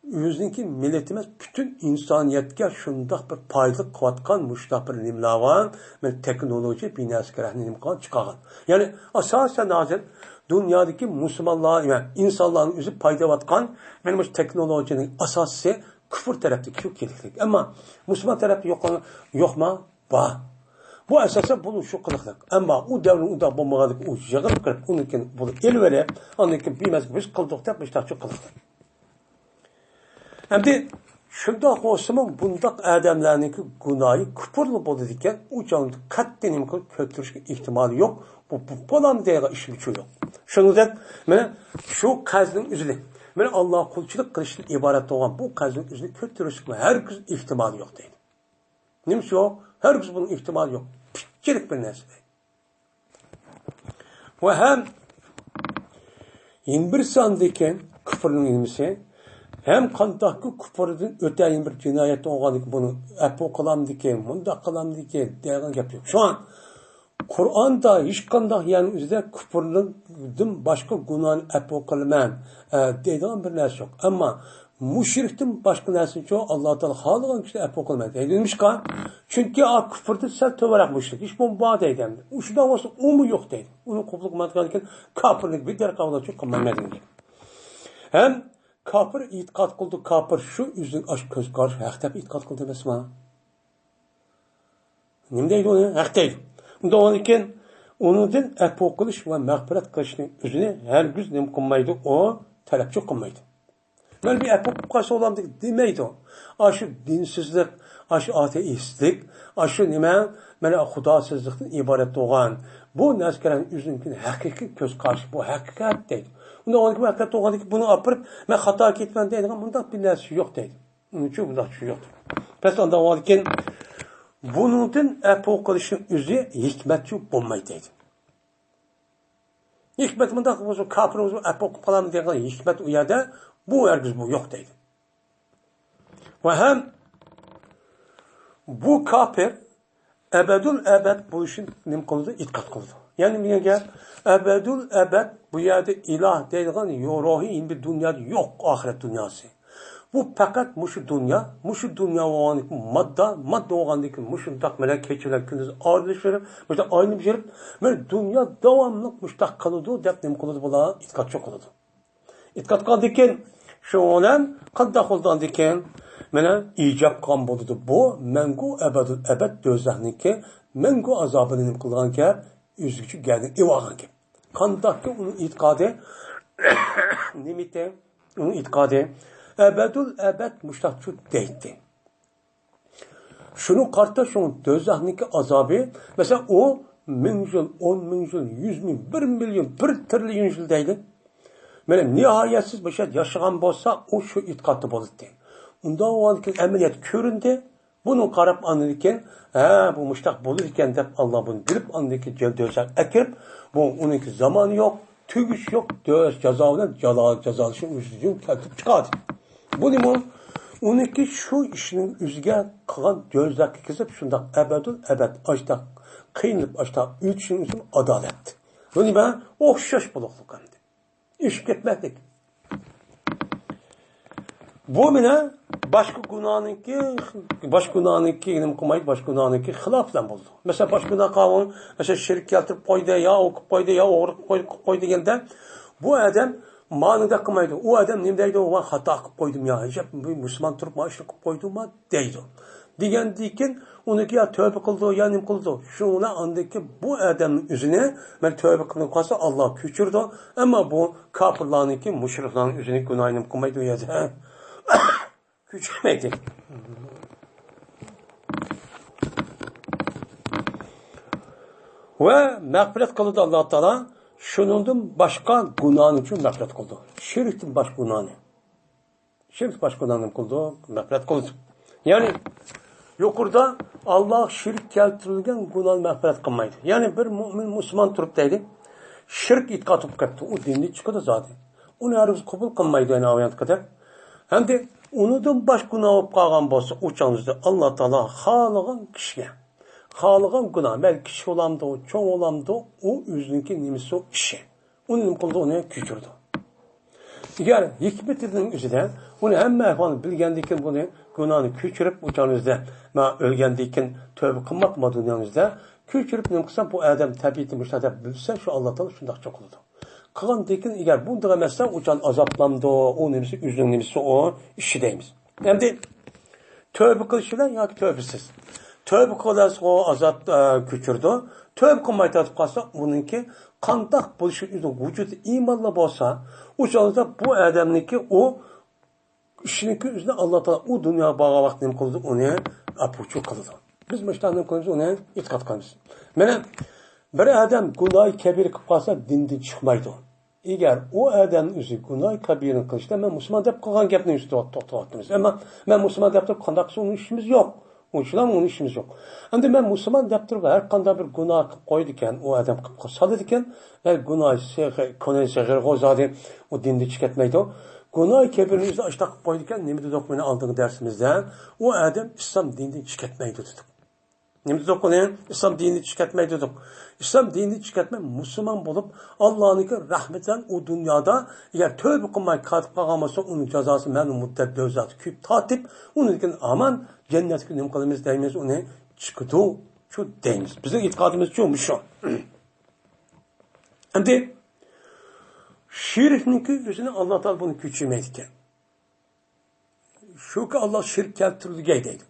ئۆزىنىڭكى مىللىتى ئەمەس، پۈتۈن ئىنسانىيەتكە شۇنداق بىر پايدىلىق قىلىۋاتقان مۇشۇنداق بىر نېمىلەر بار، مانا، تېخنولوگىيە بىناسى كېرەكنى نېمە قىلغان، چىقارغان. يەنى، ئاساسەن ھازىر دۇنيادىكى مۇسۇلمانلار، يەنى ئىنسانلارنىڭ ئۆزى پايدا ئاۋاتقان، مانا، مۇشۇ تېخنولوگىيەنىڭ ئاساسى كۇفر تەرەپتىكى شۇ كېلىكلىك. ئەمما مۇسۇلمان تەرەپتە يوق، يوقما؟ بار. بۇ ئاساسەن بۇنىڭ شۇ قىلىقلىق. ئەمما ئۇ دەۋرنىڭ ئۇنداق بولمىغانلىقى، ئۇ يىغىلىپ كىرىپ، ئۇنىڭكىن بۇنى ئېلىۋېلىپ، ئاندىن كېيىن بىمەزگە بىز قىلدۇق دەپ مۇشتاقچۇ قىلىقلىق. ئەمدى شۇنداق بولسىمۇ، بۇنداق ئادەملەرنىڭكى گۇناھى كۇپۇرلا بولىدىكەن، ئۇ چاغدا قەتئىي نېمە قىلىپ كۆتۈرۈشكە ئېھتىمالى يوق. بۇ، بۇ پالان دەيدىغان ئىشمۇچۇ يوق. شۇنىڭدەك، مانا شۇ قەرزنىڭ ئۆزىنى، مانا ئاللاغا قۇلچىلىق قىلىشتىن ئىبارەت بولغان بۇ قەرزنىڭ ئۆزىنى كۆتۈرۈشكە ھەرگىز ئېھتىمالى يوق دەيدۇ. نېمىسى يوق؟ ھەرگىز بۇنىڭ ئېھتىمالى يوق. پىچچىرىك بىر نەرسە. ۋە ھەم يەنە بىر ساندىكى كۇفرنىڭ نېمىسى؟ ھەم قانداقكى كۇفردىن ئۆتە يەنە بىر جىنايەت بولغاندىكى بۇنى ئەپۇ قىلامدىكى، مۇنداق قىلامدىكى دەيدىغان گەپ يوق. شۇڭا قۇرئاندا ھېچقانداق يەرنىڭ ئۆزىدە كۇفرنىڭدىن باشقا گۇناھنى ئەپۇ قىلىمەن، ئە، دەيدىغان بىر نەرسە يوق. ئەمما مۇشرىكتىن باشقا نەرسىنىچۇ ئاللا تائالا خالىغان كىشىنى ئەپۇ قىلىمەن دەيدۇ. نېمىشقا؟ چۈنكى ئا كۇفردىن سەل تۆۋەنرەك مۇشرىك. ھېچ بولمىسا بار دەيدۇ ئەمدى. ئۇ شۇنداق بولسا ئۇمۇ يوق دەيدۇ. ئۇنى قوبۇل قىلمايدىغان ئىكەن، كاپىرلىق بىر دەرىجە قىلىدىغان قىلمايمەن دېگەن. ھەم كاپىر ئېتىقاد قىلىدۇ، كاپىر شۇ ئۆزىنىڭ ئاشۇ كۆز قارىشى ھەق دەپ ئېتىقاد قىلىدۇ ئەمەسمۇ؟ نېمە دەيدۇ ئۇنى؟ ھەق دەيدۇ. ئۇنداق بولغاندىكىن، ئۇنىڭدىن ئەپۇ قىلىش ۋە مەغپىرەت قىلىشنى ئۆزىنى ھەرگىز نېمە قىلمايدۇ، ئۇ تەلەپچۇ قىلمايدۇ. مەن بىر ئەپۇ قىلىپ قالسا بولامدۇ دېمەيدۇ. ئاشۇ دىنسىزلىق، ئاشۇ ئاتېئىستلىق، ئاشۇ نېمە، مانا خۇداسىزلىقتىن ئىبارەت بولغان بۇ نەرسىگە ئۆزىنىڭكى ھەقىقىي كۆز قارىشى، بۇ ھەقىقەت دەيدۇ. ئۇنداق بولغاندىكىن، بۇ ھەقىقەت بولغاندىكىن، بۇنى ئاپىرىپ، مەن خاتا كېتىمەن دەيدىغان مۇنداق بىر نەرسە يوق دەيدۇ. ئۇنىڭ ئۈچۈن بۇنداق چۈشۈنۈش يوق. بەس ئانداق بولغاندىكىن، بۇنىڭدىن ئەپۇ قىلىشنىڭ ئۆزى ھېكمەتچۇ بولمايدۇ دەيدۇ. ھېكمەت مۇنداق بولسا، كاپىر بولسا ئەپۇ قىلىپ قالامدۇ دېگەن ھېكمەت ئۇ يەردە، بۇ ھەرگىز بۇ يوق دەيدۇ. ۋە ھەم بۇ كاپىر ئەبەدۇل ئەبەد بولۇشىنى نېمە قىلىدۇ؟ ئېتىقاد قىلىدۇ. يەنى نېمە دېگەن گەپ؟ ئەبەدۇل ئەبەد بۇ يەردە ئىلاھ دەيدىغان يو-، روھىي بىر دۇنيادا يوق، ئاخىرەت دۇنياسى. بۇ پەقەت مۇشۇ دۇنيا، مۇشۇ دۇنيا بولغاندىكىن ماددا، ماددا بولغاندىكىن مۇشۇنداق مەنە كېچە بىلەن كۈندۈز ئايرىلىشىپ، مۇشۇنداق ئايلىنىپ يۈرۈپ، بىر دۇنيا داۋاملىق مۇشۇنداق قىلىدۇ دەپ نېمە قىلىدۇ بۇلار؟ ئېتىقادچى قىلىدۇ. ئېتىقاد قىلغاندىكىن، شۇنىڭ بىلەن قانداق بولىدىكىن، مانا ئىجاب قىلغان بولىدۇ. بۇ مەڭگۈ ئەبەدۇل ئەبەد دوزاخنىڭكى مەڭگۈ ئازابىنى نېمە قىلغان گەپ؟ ئۆزىگىچە گەدىن ئېلىۋالغان گەپ. قانداقكى ئۇنىڭ ئېتىقادى؟ نېمىتى؟ ئۇنىڭ ئېتىقادى ئەبەدۇل ئەبەد مۇشتاقچۇ دەيتتى. شۇنىڭغا قارىتا شۇ دوزاخنىڭكى ئازابى، مەسىلەن، ئۇ مىڭ يىل، ئون مىڭ يىل، يۈز مىڭ، بىر مىليون، بىر تىرىليون يىل دەيلى. مانا نىھايەتسىز بۇ يەردە ياشىغان بولسا، ئۇ شۇ ئېتىقادتا بولاتتى. ئۇنداق بولغاندىكىن ئەمەلىيەت كۆرۈندى. بۇنىڭغا قاراپ ئاندىن كېيىن، ھە، بۇ مۇشتاق بولىدىكەن دەپ ئاللا بۇنى بىلىپ، ئاندىن كېيىن جەل-، دوزاخقا ئەكىرىپ، بۇ ئۇنىڭكى زامانى يوق، تۈگىشى يوق، دۆ-، جازا بىلەن جالا-، جازالىشىنى ئۆزىدىن كەلتۈرۈپ چىقاردى. بۇ نېمە؟ ئۇنىڭكى شۇ ئىشنىڭ ئۆزىگە قىلغان دوزاخقا كېسىپ، شۇنداق ئەبەدۇل ئەبەد ئاشتاق قىينىلىپ، ئاشتاق ئۆتۈشنىڭ ئۆزى ئادالەت. بۇ نېمە؟ ئوخشاش بولۇقلۇق ئەمدى. ئېشىپ كەتمەكلىك. بۇ مانا باشقا گۇناھنىڭكى، باشقا گۇناھنىڭكى نېمە قىلمايدۇ، باشقا گۇناھنىڭكى خىلاپى بىلەن بولىدۇ. مەسىلەن، باشقا گۇناھ قىلغان، مەسىلەن، شىرك كەلتۈرۈپ قويدى، يا ئۇ قىلىپ قويدى، يا ئوغرىلىق قىلىپ قويدى، قىلىپ قويدى دېگەندە، بۇ ئادەم مانىدەك قىلمايدۇ. ئۇ ئادەم نېمە دەيدۇ؟ ۋاي، خاتا قىلىپ قويدۇم يا، ئەجەب، بۇ مۇسۇلمان تۇرۇپ مانا شۇنى قىلىپ قويدۇما دەيدۇ. دېگەندىكىن ئۇنىڭكى يا تۆبە قىلىدۇ، يا نېمە قىلىدۇ. شۇنىڭ بىلەن ئاندىكى بۇ ئادەمنىڭ ئۆزىنى مەن تۆبە قىلىپ قالسا، ئاللا كۆچۈرىدۇ. ئەمما بۇ كاپىرلارنىڭكى، مۇشرىكلارنىڭ ئۆزىنى گۇناھى نېمە قىلمايدۇ ئۇ يەردە. كۆچۈرمەيدۇ. ۋە مەغپىرەت قىلىدۇ ئاللا تائالا. شۇنىڭدىن باشقا گۇناھنى ئۈچۈن مەغپىرەت قىلىدۇ. شىركتىن باشقا گۇناھنى. شىرك باشقا گۇناھنى نېمە قىلىدۇ؟ مەغپىرەت قىلىدۇ. يەنى يۇقىرىدا ئاللا شىرك كەلتۈرۈلگەن گۇناھنى مەغپىرەت قىلمايدۇ. يەنى بىر مۆمىن مۇسۇلمان تۇرۇپ دەيلى، شىرك ئېتىقاد قىلىپ قېپتۇ، ئۇ دىندىن چىقىدۇ زادى. ئۇنى ھەرگىز قوبۇل قىلمايدۇ، يەنى ئايەتكىدەك. ھەمدە ئۇنىڭدىن باشقا گۇناھ بولۇپ قالغان بولسا، ئۇ چاغدا ئاللا تائالا خالىغان كىشىگە، خالىغان گۇناھ، مەيلى كىچىك بولامدۇ، چوڭ بولامدۇ، ئۇ ئۆزىنىڭكى نېمىسى، ئىشى. ئۇنى نېمە قىلىدۇ؟ ئۇنى كۆچۈرىدۇ. ئەگەر ھېكمىتىنىڭ ئۆزىدە ئۇنى ھەممە ئەھۋالنى بىلگەندىن كېيىن بۇنى گۇناھنى كۆچۈرۈپ، ئۇ چاغىمىزدا مانا ئۆلگەندىن كېيىن تۆبە قىلماق ما دۇنيامىزدا كۆچۈرۈپ نېمە قىلسا، بۇ ئادەم تەبىئىتى مۇشۇنداق دەپ بىلسە، شۇ ئاللا تائالا شۇنداق چوقۇلىدۇ. قىلغاندىن كېيىن ئەگەر بۇنداق ئەمەسسە، ئۇ چاغ ئازابلامدۇ، ئۇ نېمىسى، ئۆزىنىڭ نېمىسى، ئۇ ئىشى دەيمىز. ئەمدى تۆبە قىلىش بىلەن ياكى تۆبىسىز. تۆبە قىلسا ئۇ ئازاب، ئە، كۆچۈرىدۇ. تۆبە قىلماي تارتىپ قالسا، ئۇنىڭكى قانداق بولۇشى ئۆزىنىڭ ۋۇجۇدى ئىمانلا بولسا، ئۇ چاغدا بۇ ئادەمنىڭكى ئۇ ئىشىنىڭكى ئۆزىنى ئاللا تائالا ئۇ دۇنياغا بارغان ۋاقىت نېمە قىلىدۇ؟ ئۇنى ئاپۇچۇ قىلىدۇ. بىز مۇشۇنداق نېمە قىلىمىز؟ ئۇنى ئېتىقاد قىلىمىز. مانا بىر ئادەم گۇناھى كەبىرە قىلىپ قالسا، دىندىن چىقمايدۇ. ئەگەر ئۇ ئادەم ئۆزى گۇناھى كەبىرىنى قىلىشتا، مەن مۇسۇلمان دەپ قىلغان گەپنى ئۈستىدە توختاۋاتىمىز. ئەمما مەن مۇسۇلمان دەپ تۇرۇپ قانداق قىلسا ئۇنىڭ ئىشىمىز يوق. ئۇنچىلا ئۇنىڭ ئىشىمىز يوق. ئەمدى مەن مۇسۇلمان دەپ تۇرۇپ ھەر قانداق بىر گۇناھ قىلىپ قويىدىكەن، ئۇ ئادەم قىلىپ سالىدىكەن، ئە، گۇناھ سېغىر، كۆنە سېغىرغۇ زادى ئۇ دىندىن چىقىپ كەتمەيدۇ. گۇناھ كەبىرنى ئۆزى ئاشتاق قىلىپ قويىدىكەن، نېمە دېدۇق مانا ئالدىنقى دەرسىمىزدە؟ ئۇ ئادەم ئىسلام دىنىدىن چىقىپ كەتمەيدۇ دېدۇق. نېمە دېدۇق ئۇنى؟ ئىسلام دىنىدىن چىقىپ كەتمەي دېدۇق. ئىسلام دىنىدىن چىقىپ كەتمەي، مۇسۇلمان بولۇپ، ئاللانىڭكى رەھمىتى بىلەن ئۇ دۇنيادا ئەگەر تۆبە قىلماي قېلىپ قالغان بولسا، ئۇنىڭ جازاسى مەلۇم مۇددەت دوزاختا كۆيۈپ تارتىپ، ئۇنىڭدىن كېيىن ئامان جەننەتكە نېمە قىلىمىز دەيمىز، ئۇنى چىقىدۇ، شۇ دەيمىز. بىزنىڭ ئېتىقادىمىز شۇ، مۇشۇ. ئەمدى شىركنىڭكى ئۆزىنى ئاللا تائالا بۇنى كۆچۈرمەيدىكەن. شۇكى، ئاللا شىرك كەلتۈرگەي دەيدۇ.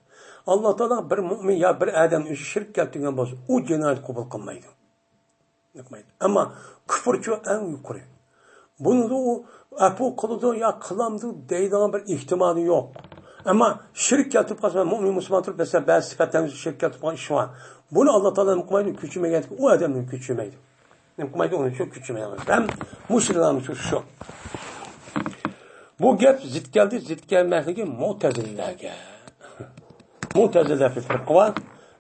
ئاللا تائالا بىر مۇئمىن يا بىر ئادەم ئۆزى شىرك كەلتۈرگەن بولسا، ئۇ جىنايەت قوبۇل قىلمايدۇ. ئەمما كۇفرچۇ ئەڭ يۇقىرى. بۇنىڭدا ئۇ ئەپۇ قىلىدۇ يا قىلامدۇ دەيدىغان بىر ئېھتىمالى يوق. ئەمما شىرك كەلتۈرۈپ قالسا، مەن مۇئمىن مۇسۇلمان تۇرۇپ، مەسىلەن، بەزى سۈپەتلەرنىڭ شىرك كەلتۈرۈپ قالغان ئىشى بار. بۇنى ئاللا تائالا نېمە قىلمايدۇ؟ كۆچۈرمىگەندىكىن ئۇ ئادەمنى كۆچۈرمەيدۇ. نېمە قىلمايدۇ؟ ئۇنى شۇ كۆچۈرمەيدۇ. ھەم مۇشرىكلارنىڭ شۇ، شۇ. بۇ گەپ زىت كەلدى، زىت كەلمەكلىكى مۇتەزىلىلەرگە. مۇتەزىلىلەر بىر پىرقە بار.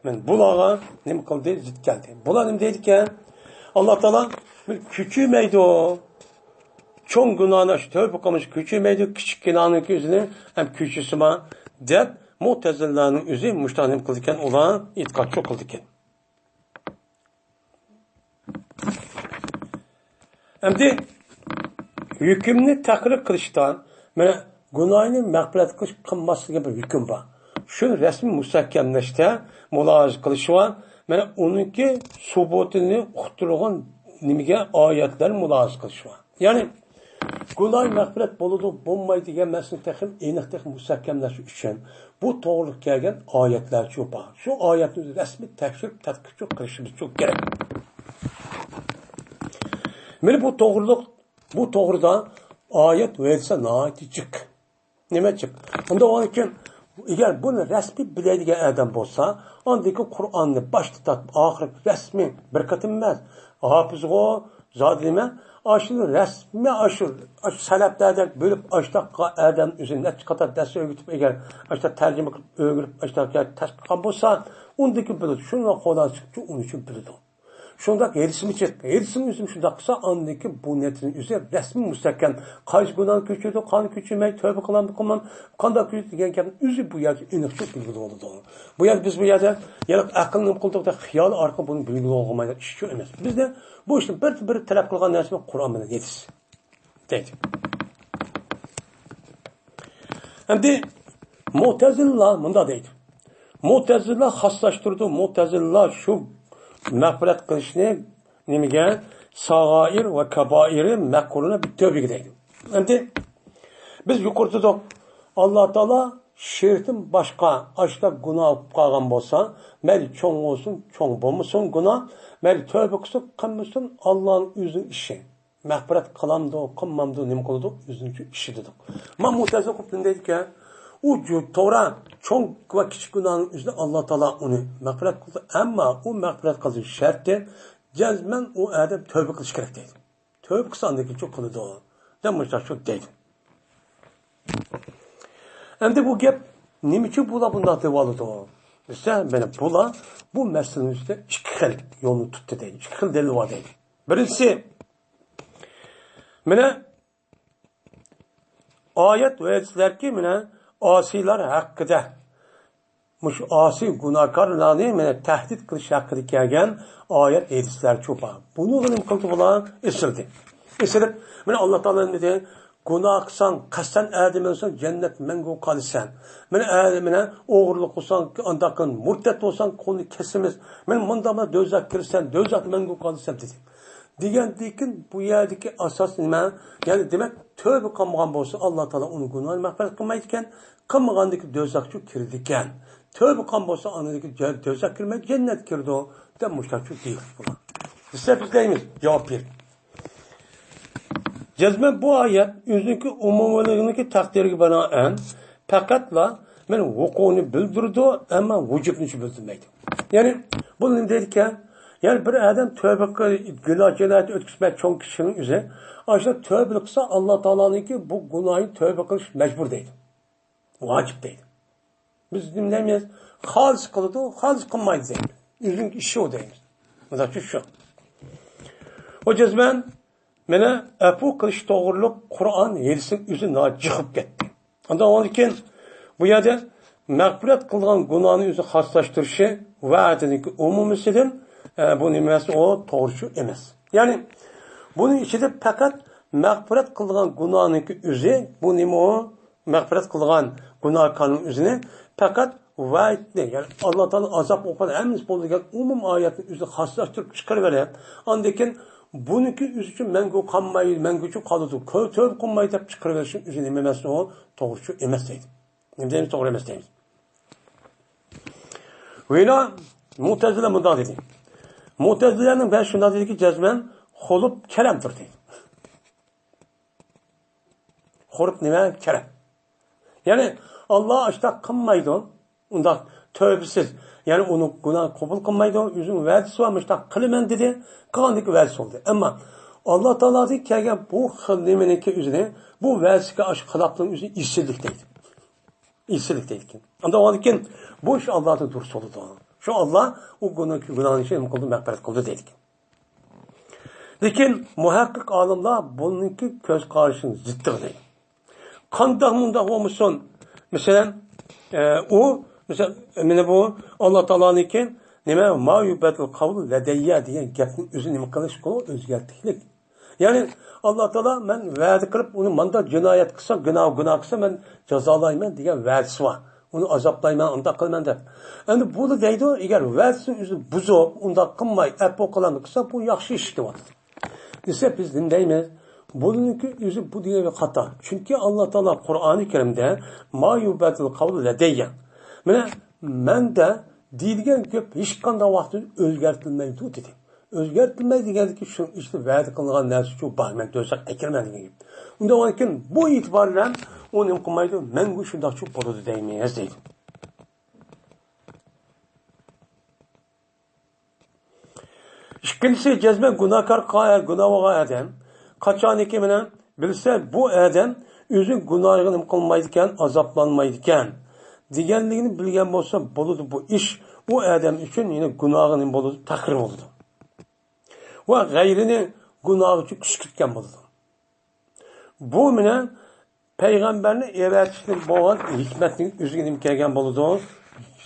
مانا بۇلارغا نېمە قىلدى؟ زىت كەلدى. بۇلار نېمە دەيدىكەن؟ ئاللا تائالا بىر كۆچۈرمەيدۇ. چوڭ گۇناھنى ئاشۇ تەۋبە قىلمىسا كۆچۈرمەيدۇ، كىچىك گۇناھنىڭكى ئۆزىنى ھەم كۆچۈرسىما دەپ، مۇتەزىلىلەرنىڭ ئۆزى مۇشۇنداق نېمە قىلىدىكەن، ئۇلار ئېتىقادچىلىق قىلىدىكەن. ئەمدى ھۆكۈمنى تەقرىر قىلىشتا، مانا، گۇناھنى مەغپىرەت قىلىش، قىلماسلىقى بىر ھۆكۈم بار. شۇنى رەسمىي مۇستەھكەملەشتە، مۇلاھىزە قىلىش بار. مانا، ئۇنىڭكى سۇبۇتىنى ئۇقتۇرغان نېمىگە، ئايەتلەر مۇلاھىزە قىلىش بار. يەنى، گۇناھ مەغپىرەت بولىدۇ، بولمايدۇ دېگەن مەسىلىنى تېخىمۇ ئېنىق، تېخىمۇ مۇستەھكەملەش ئۈچۈن بۇ توغرىلىق كەلگەن ئايەتلەرچۇ بار. شۇ ئايەتنى رەسمىي تەكشۈرۈپ، تەتقىقچۇ قىلىشىمىزچۇ كېرەك. مانا بۇ توغرىلىق، بۇ توغرىدا ئايەت ۋە ھەدىسلەر ناھايىتى جىق. نېمە جىق؟ ئۇنداق بولغاندىكىن، ئەگەر بۇنى رەسمىي بىلەيدىغان ئادەم بولسا، ئاندىكى قۇرئاننى باشتا تارتىپ ئاخىرى رەسمىي بىر قېتىم ئەمەس، ھاپىزغۇ، زادى نېمە، ئاشۇ رەسمىي، ئاشۇ، ئاشۇ سەلەفلەردەك بۆلۈپ، ئاشتاق ئادەم ئۆزى نەچچە قاتار دەرس ئۆگىتىپ، ئەگەر ئاشتاق تەرجىمە قىلىپ ئۆگىنىپ، ئاشتاق تەشۋىق قىلغان بولسا، ئۇندىكى بىلىدۇ. شۇنىڭغا قولىغا چىقىپچۇ، ئۇنىڭ ئۈچۈن بىلىدۇ. شۇنداق ھېدىسمۇ چىق، ھېدىسمۇ ئۆزۈم شۇنداق قىلسا، ئاندىكى بۇ نەتىجىنى ئۆزى رەسمىي مۇستەھكەم. قايسى گۇناھنى كۆچۈرىدۇ، قانى كۆچۈرمەي، تەۋبە قىلامدۇ، قىلمام، قانداق كۆچۈرىدۇ دېگەن گەپنى ئۆزى بۇ يەردە ئېنىقچە بىلگىلى بولىدۇ. بۇ يەردە بىز بۇ يەردە يەنە ئەقىل نېمە قىلدۇق دەپ خىيال ئارقىلىق بۇنى بىلگىلى بولغان ئىش شۇ ئەمەس. بىزدە بۇ ئىشنى بىر، بىر تەلەپ قىلغان نەرسىمىز قۇرئان بىلەن ھېدىس. دەيدۇ. ئەمدى مۇتەزىلىلار مۇنداق دەيدۇ. مۇتەزىلىلار خاسلاشتۇرىدۇ. مۇتەزىلىلار شۇ مەغپىرەت قىلىشنى نېمىگە؟ ساغائىر ۋە كابائىرى مەقرۇنە بىتتەۋبىگە دەيدۇ. ئەمدى بىز يۇقىرىدا دېدۇق، ئاللا تائالا شىركتىن باشقا ئاشۇنداق گۇناھ قىلىپ قالغان بولسا، مەيلى چوڭ بولسۇن، چوڭ بولمىسۇن گۇناھ، مەيلى تەۋبە قىلسۇن، قىلمىسۇن، ئاللانىڭ ئۆزىنىڭ ئىشى. مەغپىرەت قىلامدۇ، قىلمامدۇ، نېمە قىلىدۇ، ئۆزىنىڭ ئىشى دېدۇق. ما مۇتەزىلە قىلىپ نېمە دەيدىكەن؟ ئۇ جۇ-، توغرا، چوڭ ۋە كىچىك گۇناھنىڭ ئۆزىنى ئاللا تائالا ئۇنى مەغپىرەت قىلدى، ئەمما ئۇ مەغپىرەت قىلىش شەرتى، جەزمەن ئۇ ئادەم تەۋبە قىلىش كېرەك دەيدۇ. تەۋبە قىلسا ئاندىن كېيىن قىلىدۇ، دەپ مۇشۇنداق شۇ دەيدۇ. ئەمدى بۇ گەپ نېمە ئۈچۈن بۇلار بۇنداق دەۋالىدۇ دېسە، مانا بۇلار بۇ مەسىلىنىڭ ئۈستىدە ئىككى خىل يولنى تۇتتى دەيدۇ، ئىككى خىل دەلىل بار دەيدۇ. بىرىنچىسى، مانا ئايەت ۋە ھەدىسلەركى مانا ئاسىيلار ھەققىدە، مۇشۇ ئاسىي گۇناھكارلارنى مانا تەھدىت قىلىش ھەققىدە كەلگەن ئايەت ھەدىسلەرچۇ بار. بۇنى نېمە قىلدى بۇلار؟ ئېسىلدى. ئېسىلىپ، مانا ئاللا تائالا نېمە دېدى؟ گۇناھ قىلساڭ، قەستەن ئادەم ئۆلسەڭ، جەننەت مەڭگۈ قالىسەن. مانا ئە-، مانا ئوغرىلىق قىلساڭ، ئانداق مۇرتەت بولساڭ، قولنى كېسىمىز. مانا مۇنداق، مانا دوزاخ كىرىسەن، دوزاخ مەڭگۈ قالىسەن دېدى. دېگەندىن كېيىن بۇ يەردىكى ئاساس نېمە؟ يەنى دېمەك، تەۋبە قىلمىغان بولسا، ئاللا تائالا ئۇنىڭ گۇناھىنى مەغپىرەت قىلمايدىكەن، قىلمىغاندىكى دوزاخچۇ كىرىدىكەن. تەۋبە قىلغان بولسا، ئاندىكى جە-، دوزاخ كىرمەي، جەننەت كىرىدۇ، دەپ مۇشۇنداقچۇ دېيىلىپ بولار. دېسە، بىز دەيمىز، جاۋاب بېرىپ. جەزمەن بۇ ئايەت ئۆزىنىڭكى ئومۇمىيلىقىنىڭكى تەقدىرىگە بىنائەن، پەقەتلا مەن ھوقۇقنى بىلدۈرىدۇ، ئەمما ۋۇجۇبنى بىلدۈرمەيدۇ. يەنى، بۇ نېمە دەيدىكەن؟ يەنى بىر ئادەم تەۋبە قىل-، گۇناھ جىنايەت ئۆتكۈزمەي چوڭ كىشىنىڭ ئۆزى، ئاشۇ تەۋبە قىلسا، ئاللا تائالانىڭكى بۇ گۇناھىنى تەۋبە قىلىش مەجبۇر دەيدۇ. ۋاجىپ دەيدۇ. بىز نېمە دەيمىز؟ خالىس قىلىدۇ، خالىس قىلمايدۇ دەيمىز. ئۆزىنىڭ ئىشى ئۇ دەيمىز. مۇنداقچە شۇ. ئۇ جەزمەن مانا ئەپۇ قىلىش توغرۇلۇق قۇرئان ھەدىسنىڭ ئۆزى ناھايىتى جىق بولۇپ كەتتى. ئاندىن ئۇنىڭدىن كېيىن بۇ يەردە مەغپىرەت قىلغان گۇناھنى ئۆزى خاسلاشتۇرۇشى ۋە ئادەتتىكى ئومۇمىيسىدىن، ئە، بۇ نېمە ئەمەس، ئۇ توغرىچۇ ئەمەس. يەنى بۇنىڭ ئىچىدە پەقەت مەغپىرەت قىلغان گۇناھنىڭكى ئۆزى، بۇ نېمە ئۇ؟ مەغپىرەت قىلغان گۇناھكارنىڭ ئۆزىنى پەقەت ۋەئىدنى، يەنى ئاللا تائالا ئازاب ئوقۇبەت ھەممىسى بولىدۇ دېگەن ئومۇم ئايەتنى ئۆزى خاسلاشتۇرۇپ چىقىرىۋېلىپ، ئاندىن كېيىن بۇنىڭكى ئۆزى ئۈچۈن مەڭگۈ قالماي، مەڭگۈچە قالىدۇ، كۆ-، تۆۋە قالماي دەپ چىقىرىۋېلىشنىڭ ئۆزى نېمە ئەمەس، ئۇ توغرىچۇ ئەمەس دەيدۇ. نېمە دەيمىز؟ توغرا ئەمەس دەيمىز. ۋىلا مۇتەزىلە مۇنداق دېدى. مۇتەزىلەنىڭ بەزى شۇنداق دېدىكى، جەزمەن خۇلۇپ كەرەمدۇر دېدى. خۇلۇپ نېمە؟ كەرەم. يەنى ئاللا ئاشۇنداق قىلمايدۇ. ئۇنداق تۆۋىسىز. يەنى ئۇنىڭ گۇناھىنى قوبۇل قىلمايدۇ. ئۆزىنىڭ ۋەدىسى بار، مۇشۇنداق قىلىمەن دېدى. قىلغاندىكى ۋەدىسى بولدى. ئەمما ئاللا تائالادىن كەلگەن بۇ خىل نېمىنىڭكى ئۆزىنى، بۇ ۋەدىسىگە ئاشۇ خىلاپنىڭ ئۆزى ئېسىللىك دەيدۇ. ئېسىللىك دەيدىكەن. ئاندىن ئاندىن كېيىن بۇ ئىش ئاللادىن دۇرۇس بولىدۇ. شۇ ئاللا ئۇ گۇناھ، گۇناھنى نېمە قىلدى، مەغپىرەت قىلدى دەيدىكەن. لېكىن مۇھەققىق ئالىملار بۇنىڭكى كۆز قارىشىنى زىتتىغا دەيدۇ. قانداق مۇنداق بولمىسۇن؟ مەسىلەن، ئە، ئۇ، مەسىلەن، مانا بۇ ئاللا تائالانىڭكى نېمە، ما يۇبەددىلۇل قەۋلۇ لەدەييە دېگەن گەپنى ئۆزى نېمە قىلىش، ئۆزگەرتىكلىك. يەنى ئاللا تائالا مەن ۋەدە قىلىپ، ئۇنى مانداق جىنايەت قىلسا، گۇناھ، گۇناھ قىلسا، مەن جازالايمەن دېگەن ۋەدىسى بار. ئۇنى ئازابلايمەن، ئۇنداق قىلىمەن دەپ. ئەمدى بۇلا دەيدۇ، ئەگەر ۋەدىسىنى ئۆزى بۇزۇپ، ئۇنداق قىلماي، ئەپۇ قىلامدۇ قىلسا، بۇ ياخشى ئىش دەۋاتىدۇ. دېسە، بىز نېمە دەيمىز؟ بۇنىڭكى ئۆزى بۇ دېگەنگە خاتا. چۈنكى ئاللا تائالا قۇرئانى كەرىمدە ما يۇبەددىلۇل قەۋلۇ لەدەييە، مانا، مەندە دېيىلگەن گەپ ھېچقانداق ۋاقىتتا ئۆزگەرتىلمەيدۇ دېدى. ئۆزگەرتىلمەي دېگەندىكى شۇ ئىشتا ۋەدە قىلىنغان نەرسە شۇ بار، مەن دوزاخقا ئەكىرىمەن دېگەن گەپ. ئۇنداق بولغاندىكىن بۇ ئېتىبار بىلەن ئۇ نېمە قىلمايدۇ، مەڭگۈ شۇنداقچۇ بولىدۇ دەيمىز دەيدۇ. ئىككىنچىسى، جەزمەن گۇناھكار قا-، گۇناھ بولغان ئادەم. قاچانكى مانا بىلسە، بۇ ئادەم ئۆزى گۇناھىغا نېمە قىلمايدىكەن، ئازابلانمايدىكەن دېگەنلىكىنى بىلگەن بولسا بولىدۇ، بۇ ئىش ئۇ ئادەم ئۈچۈن يەنە گۇناھقا نېمە بولىدۇ، تەقدىر بولىدۇ. ۋە غەيرىنى گۇناھقا كۈشكۈرتكەن بولىدۇ. بۇ مانا پەيغەمبەرنى ئەۋەتىشتىن بولغان ھېكمەتنىڭ ئۆزىگە نېمە كەلگەن بولىدۇ؟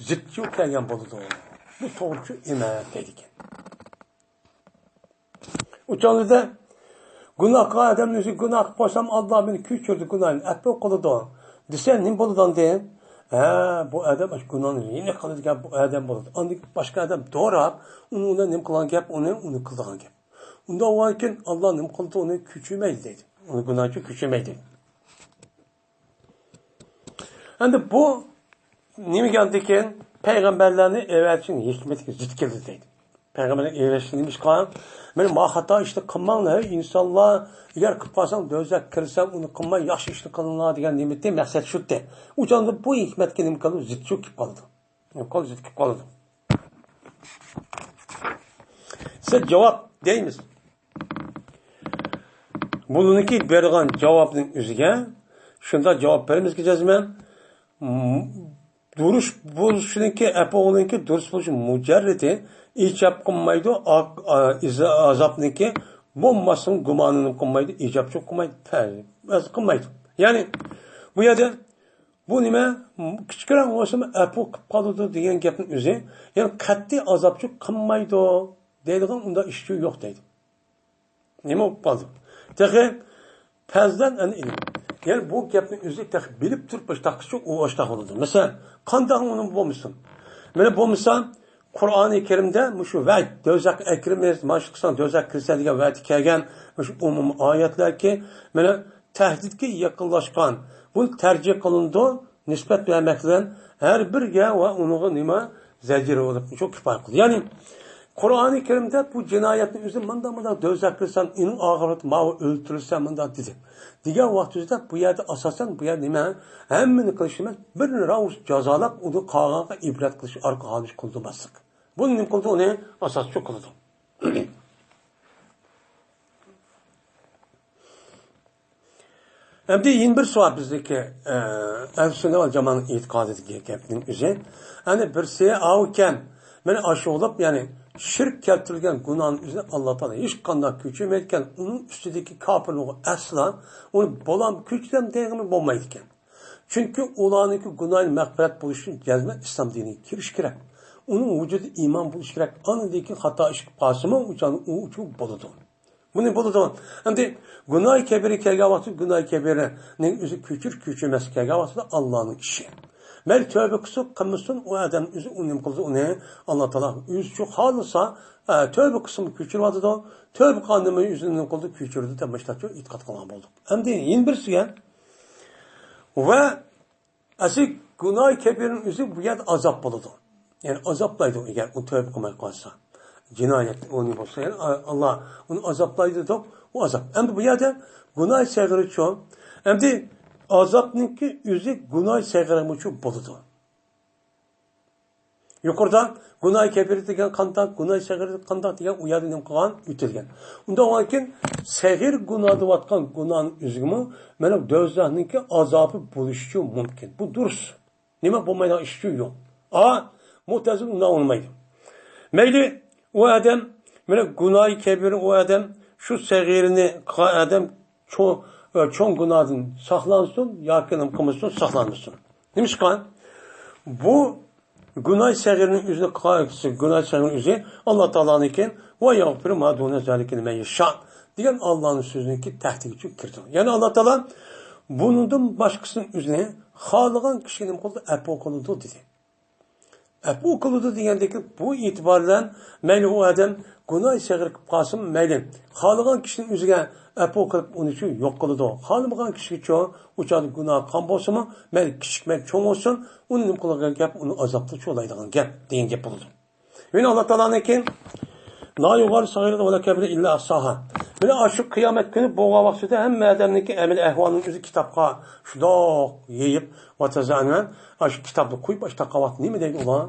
زىتچۇ كەلگەن بولىدۇ. بۇ توغرىچۇ ئەمەس دەيدىكەن. ئۇ چاغدا گۇناھكار ئادەمنى ئۆزى گۇناھ قىلىپ قويسام، ئاللا مېنى كەچۈرىدۇ، گۇناھنى ئەپۇ قىلىدۇ دېسە، نېمە بولىدۇ ئاندىن؟ ھە، بۇ ئادەم ئاشۇ گۇناھنى يەنە قىلىدىكەن، بۇ ئادەم بولىدۇ. ئاندىن باشقا ئادەم دوراپ، ئۇنى، ئۇنى نېمە قىلغان گەپ، ئۇنى، ئۇنى قىلىدىغان گەپ. ئۇنداق بولغاندىكىن، ئاللا نېمە قىلدى، ئۇنى كەچۈرمەيدۇ دەيدۇ. ئۇنى گۇناھچى كەچۈرمەيدۇ. ئەمدى بۇ نېمە دېگەندىكىن، پەيغەمبەرلەرنى ئەۋەتىشنىڭ ھېكمىتىگە زىت كېلىدۇ دەيدۇ. پەيغەمبەرلەرنى ئەۋەتىشنى نېمە ئىشقا؟ مانا ما خاتا ئىشنى قىلماڭلار، ھەي ئىنسانلار، ئەگەر قىلىپ قالساڭ دوزاخقا كىرىسەن، ئۇنى قىلماي ياخشى ئىشنى قىلىڭلار دېگەن نېمىتى، مەقسەت شۇتى. ئۇ چاغدا بۇ ھېكمەتكە نېمە قىلىدۇ؟ زىت شۇ كېلىپ قالىدۇ. قول زىت كېلىپ قالىدۇ. سىز جاۋاب دەيمىز. بۇنىڭكى بېرىدىغان جاۋابنىڭ ئۆزىگە شۇنداق جاۋاب بېرىمىزكى، جەزمەن، م-، دۇرۇس بولۇشىنىڭكى، ئەپۇنىڭكى دۇرۇس بولۇشى مۇجەررىدى ئىجاب قىلمايدۇ، ئا-، ئا-، ئىزا-، ئازابنىڭكى بولماسلىقىنى گۇمانىنى قىلمايدۇ، ئىجابچۇ قىلمايدۇ، پەرز قىلمايدۇ. يەنى بۇ يەردە بۇ نېمە؟ كىچىكرەك بولسىمۇ ئەپۇ قىلىپ قالىدۇ دېگەن گەپنىڭ ئۆزى، يەنى قەتئىي ئازابچۇ قىلمايدۇ دەيدىغان ئۇنداق ئىشچۇ يوق دەيدۇ. نېمە بولۇپ قالدى؟ تېخى پەرزدىن ئەنە ئىلىم. يەنى بۇ گەپنىڭ ئۆزى تېخى بىلىپ تۇرۇپ باشتاقچۇ، ئۇ باشتاق بولىدۇ. مەسىلەن، قانداق ئۇنى بولمىسۇن؟ مانا بولمىسا، قۇرئانى كەرىمدە مۇشۇ ۋەئىد، دوزاخقا ئەكىرىمىز، مانا شۇ قىلساڭ دوزاخقا كىرىسەن دېگەن ۋەئىد كەلگەن مۇشۇ ئومۇمىي ئايەتلەركى، مانا تەھدىتكە يېقىنلاشقان، بۇنى تەرجىمە قىلىنىدۇ، نىسبەت بەرمەك بىلەن ھەر بىرگە ۋە ئۇنىڭغا نېمە زەجىر بولۇپ شۇ كۇپايە قىلدى. يەنى قۇرئانى كەرىمدە بۇ جىنايەتنى ئۆزى مانداق مانداق دوزاخ كىرسەم، ئۇنىڭ ئاخىرىتى ماۋۇ ئۆلتۈرۈلسە مانداق دېدى. دېگەن ۋاقتىمىزدا بۇ يەردە ئاساسەن بۇ يەردە نېمە؟ ھەممىنى قىلىش ئەمەس، بىرنى راۋۇش جازالاپ، ئۇنى قالغانغا ئىبرەت قىلىش ئارقىلىق ھالىش قىلدۇرماسلىق. بۇنى نېمە قىلدى؟ ئۇنى ئاساسچۇ قىلىدۇ. ئەمدى يەنە بىر سوئال بىزنىڭكى، ئە، ئەھلى سۈننە ۋەل جامائەنىڭ ئېتىقادىدىكى گەپنىڭ ئۆزى. ئەنە بىرسى ئاۋۇكەن، مانا ئاشۇ بولۇپ، يەنى شىرك كەلتۈرۈلگەن گۇناھنىڭ ئۆزىنى ئاللا تائالا ھېچقانداق كەچۈرمەيدىكەن، ئۇنىڭ ئۈستىدىكى كاپىرلىقى ئەسلا، ئۇنى بولام كەچۈرەم دېگىنى بولمايدىكەن. چۈنكى ئۇلارنىڭكى گۇناھى مەغپىرەت بولۇش ئۈچۈن جەزمەن ئىسلام دىنىگە كىرىش كېرەك. ئۇنىڭ ۋۇجۇدى ئىمان بولۇش كېرەك. ئاندىن كېيىن خاتا ئىش قىلىپ قالسىمۇ، ئۇ چاغدا ئۇ ئۈچۈن بولىدۇ. بۇنى بولىدۇ. ئەمدى گۇناھى كەبىرە كەلگەن ۋاقتى، گۇناھى كەبىرىنى ئۆزى كەچۈر، كەچۈرمەس كەلگەن ۋاقتىدا ئاللانىڭ ئىشى. مەيلى تۆبە قىلسۇن، قىلمىسۇن، ئۇ ئادەم ئۆزى ئۇنى نېمە قىلسا، ئۇنى ئاللا تائالا ئۆزى شۇ خالىسا، ئە، تۆبە قىلسىمۇ كەچۈرۈۋاتىدۇ، تۆبە قىلغاندىمۇ ئۆزىنى نېمە قىلىدۇ، كەچۈرىدۇ دەپ مۇشۇنداقچە ئېتىقاد قىلغان بولدۇق. ئەمدى يەنە بىرسىگە ۋە ئەسلى گۇناھى كەبىرىنىڭ ئۆزى بۇ يەردە ئازاب بولىدۇ. يەنى ئازابلايدۇ، ئەگەر ئۇ تۆبە قىلماي قالسا. جىنايەت ئۇنى بولسا، يەنى ئاللا ئۇنى ئازابلايدۇ دەپ، ئۇ ئازاب. ئەمدى بۇ يەردە گۇناھى سەغىرىچۇ؟ ئەمدى ئازابنىڭكى ئۆزى گۇناھى سەغىرمۇچۇ بولىدۇ. يۇقىرىدا گۇناھى كەبىرە دېگەن قانداق، گۇناھى سەغىرە قانداق دېگەن ئۇ يەردە نېمە قىلغان؟ ئۆتۈلگەن. ئۇنداق بولغاندىكىن سەغىر گۇناھ دەۋاتقان گۇناھنىڭ ئۆزىگىمۇ مانا دوزاخنىڭكى ئازابى بولۇشىچۇ مۇمكىن. بۇ دۇرۇس. نېمە بولمايدىغان ئىشچۇ يوق. ئا، مۇتەزىلە ئۇنداق ئويلىمايدۇ. مەيلى، ئۇ ئادەم، مانا گۇناھى كەبىر، ئۇ ئادەم، شۇ سەغىرىنى قىلغان ئادەم چوڭ، چوڭ گۇناھدىن ساقلانسۇن ياكى نېمە قىلمىسۇن، ساقلانمىسۇن. نېمىشقا؟ بۇ گۇناھى سەغىرنىڭ ئۆزىنى قىلغان، گۇناھى سەغىرنىڭ ئۆزى ئاللا تائالانىڭكى، ۋە يەغفىرۇ ما دۇنە زالىكە لىمەن يەشا دېگەن ئاللانىڭ سۆزىنىڭكى تەھدىتىگە كىرىدۇ. يەنى ئاللا تائالا بۇنىڭدىن باشقىسىنىڭ ئۆزىنى خالىغان كىشىگە نېمە قىلىدۇ؟ ئەپۇ قىلىدۇ دېدى. ئەپۇ قىلىدۇ دېگەندىكى بۇ ئېتىبار بىلەن مەيلى ئۇ ئادەم گۇناھى سەغىر قىلىپ قالسىمۇ مەيلى، خالىغان كىشىنىڭ ئۆزىگە ئەپۇ قىلىپ ئۇنى شۇ يوق قىلىدۇ. خالىمىغان كىشىگىچۇ ئۇ چاغدا گۇناھ قىلغان بولسىمۇ مەيلى كىچىك مەيلى چوڭ بولسۇن، ئۇنى نېمە قىلىدىغان گەپ، ئۇنى ئازابتا چوغلايدىغان گەپ دېگەن گەپ بولىدۇ. يەنى ئاللا تائالانىڭكى لا يۇغادىرۇ سەغىرەتەن ۋەلا كەبىرەتەن ئىللا ئەھساھا. مانا ئاشۇ قىيامەت كۈنى بولغان ۋاقتىدا ھەممە ئادەمنىڭكى ئەمەل ئەھۋالىنىڭ ئۆزى كىتابقا شۇنداق يېيىپ، ۋە تەزەئەنە، ئاشۇ كىتابنى قويۇپ، ئاشۇ تاقاۋات نېمە دەيدۇ ئۇلار؟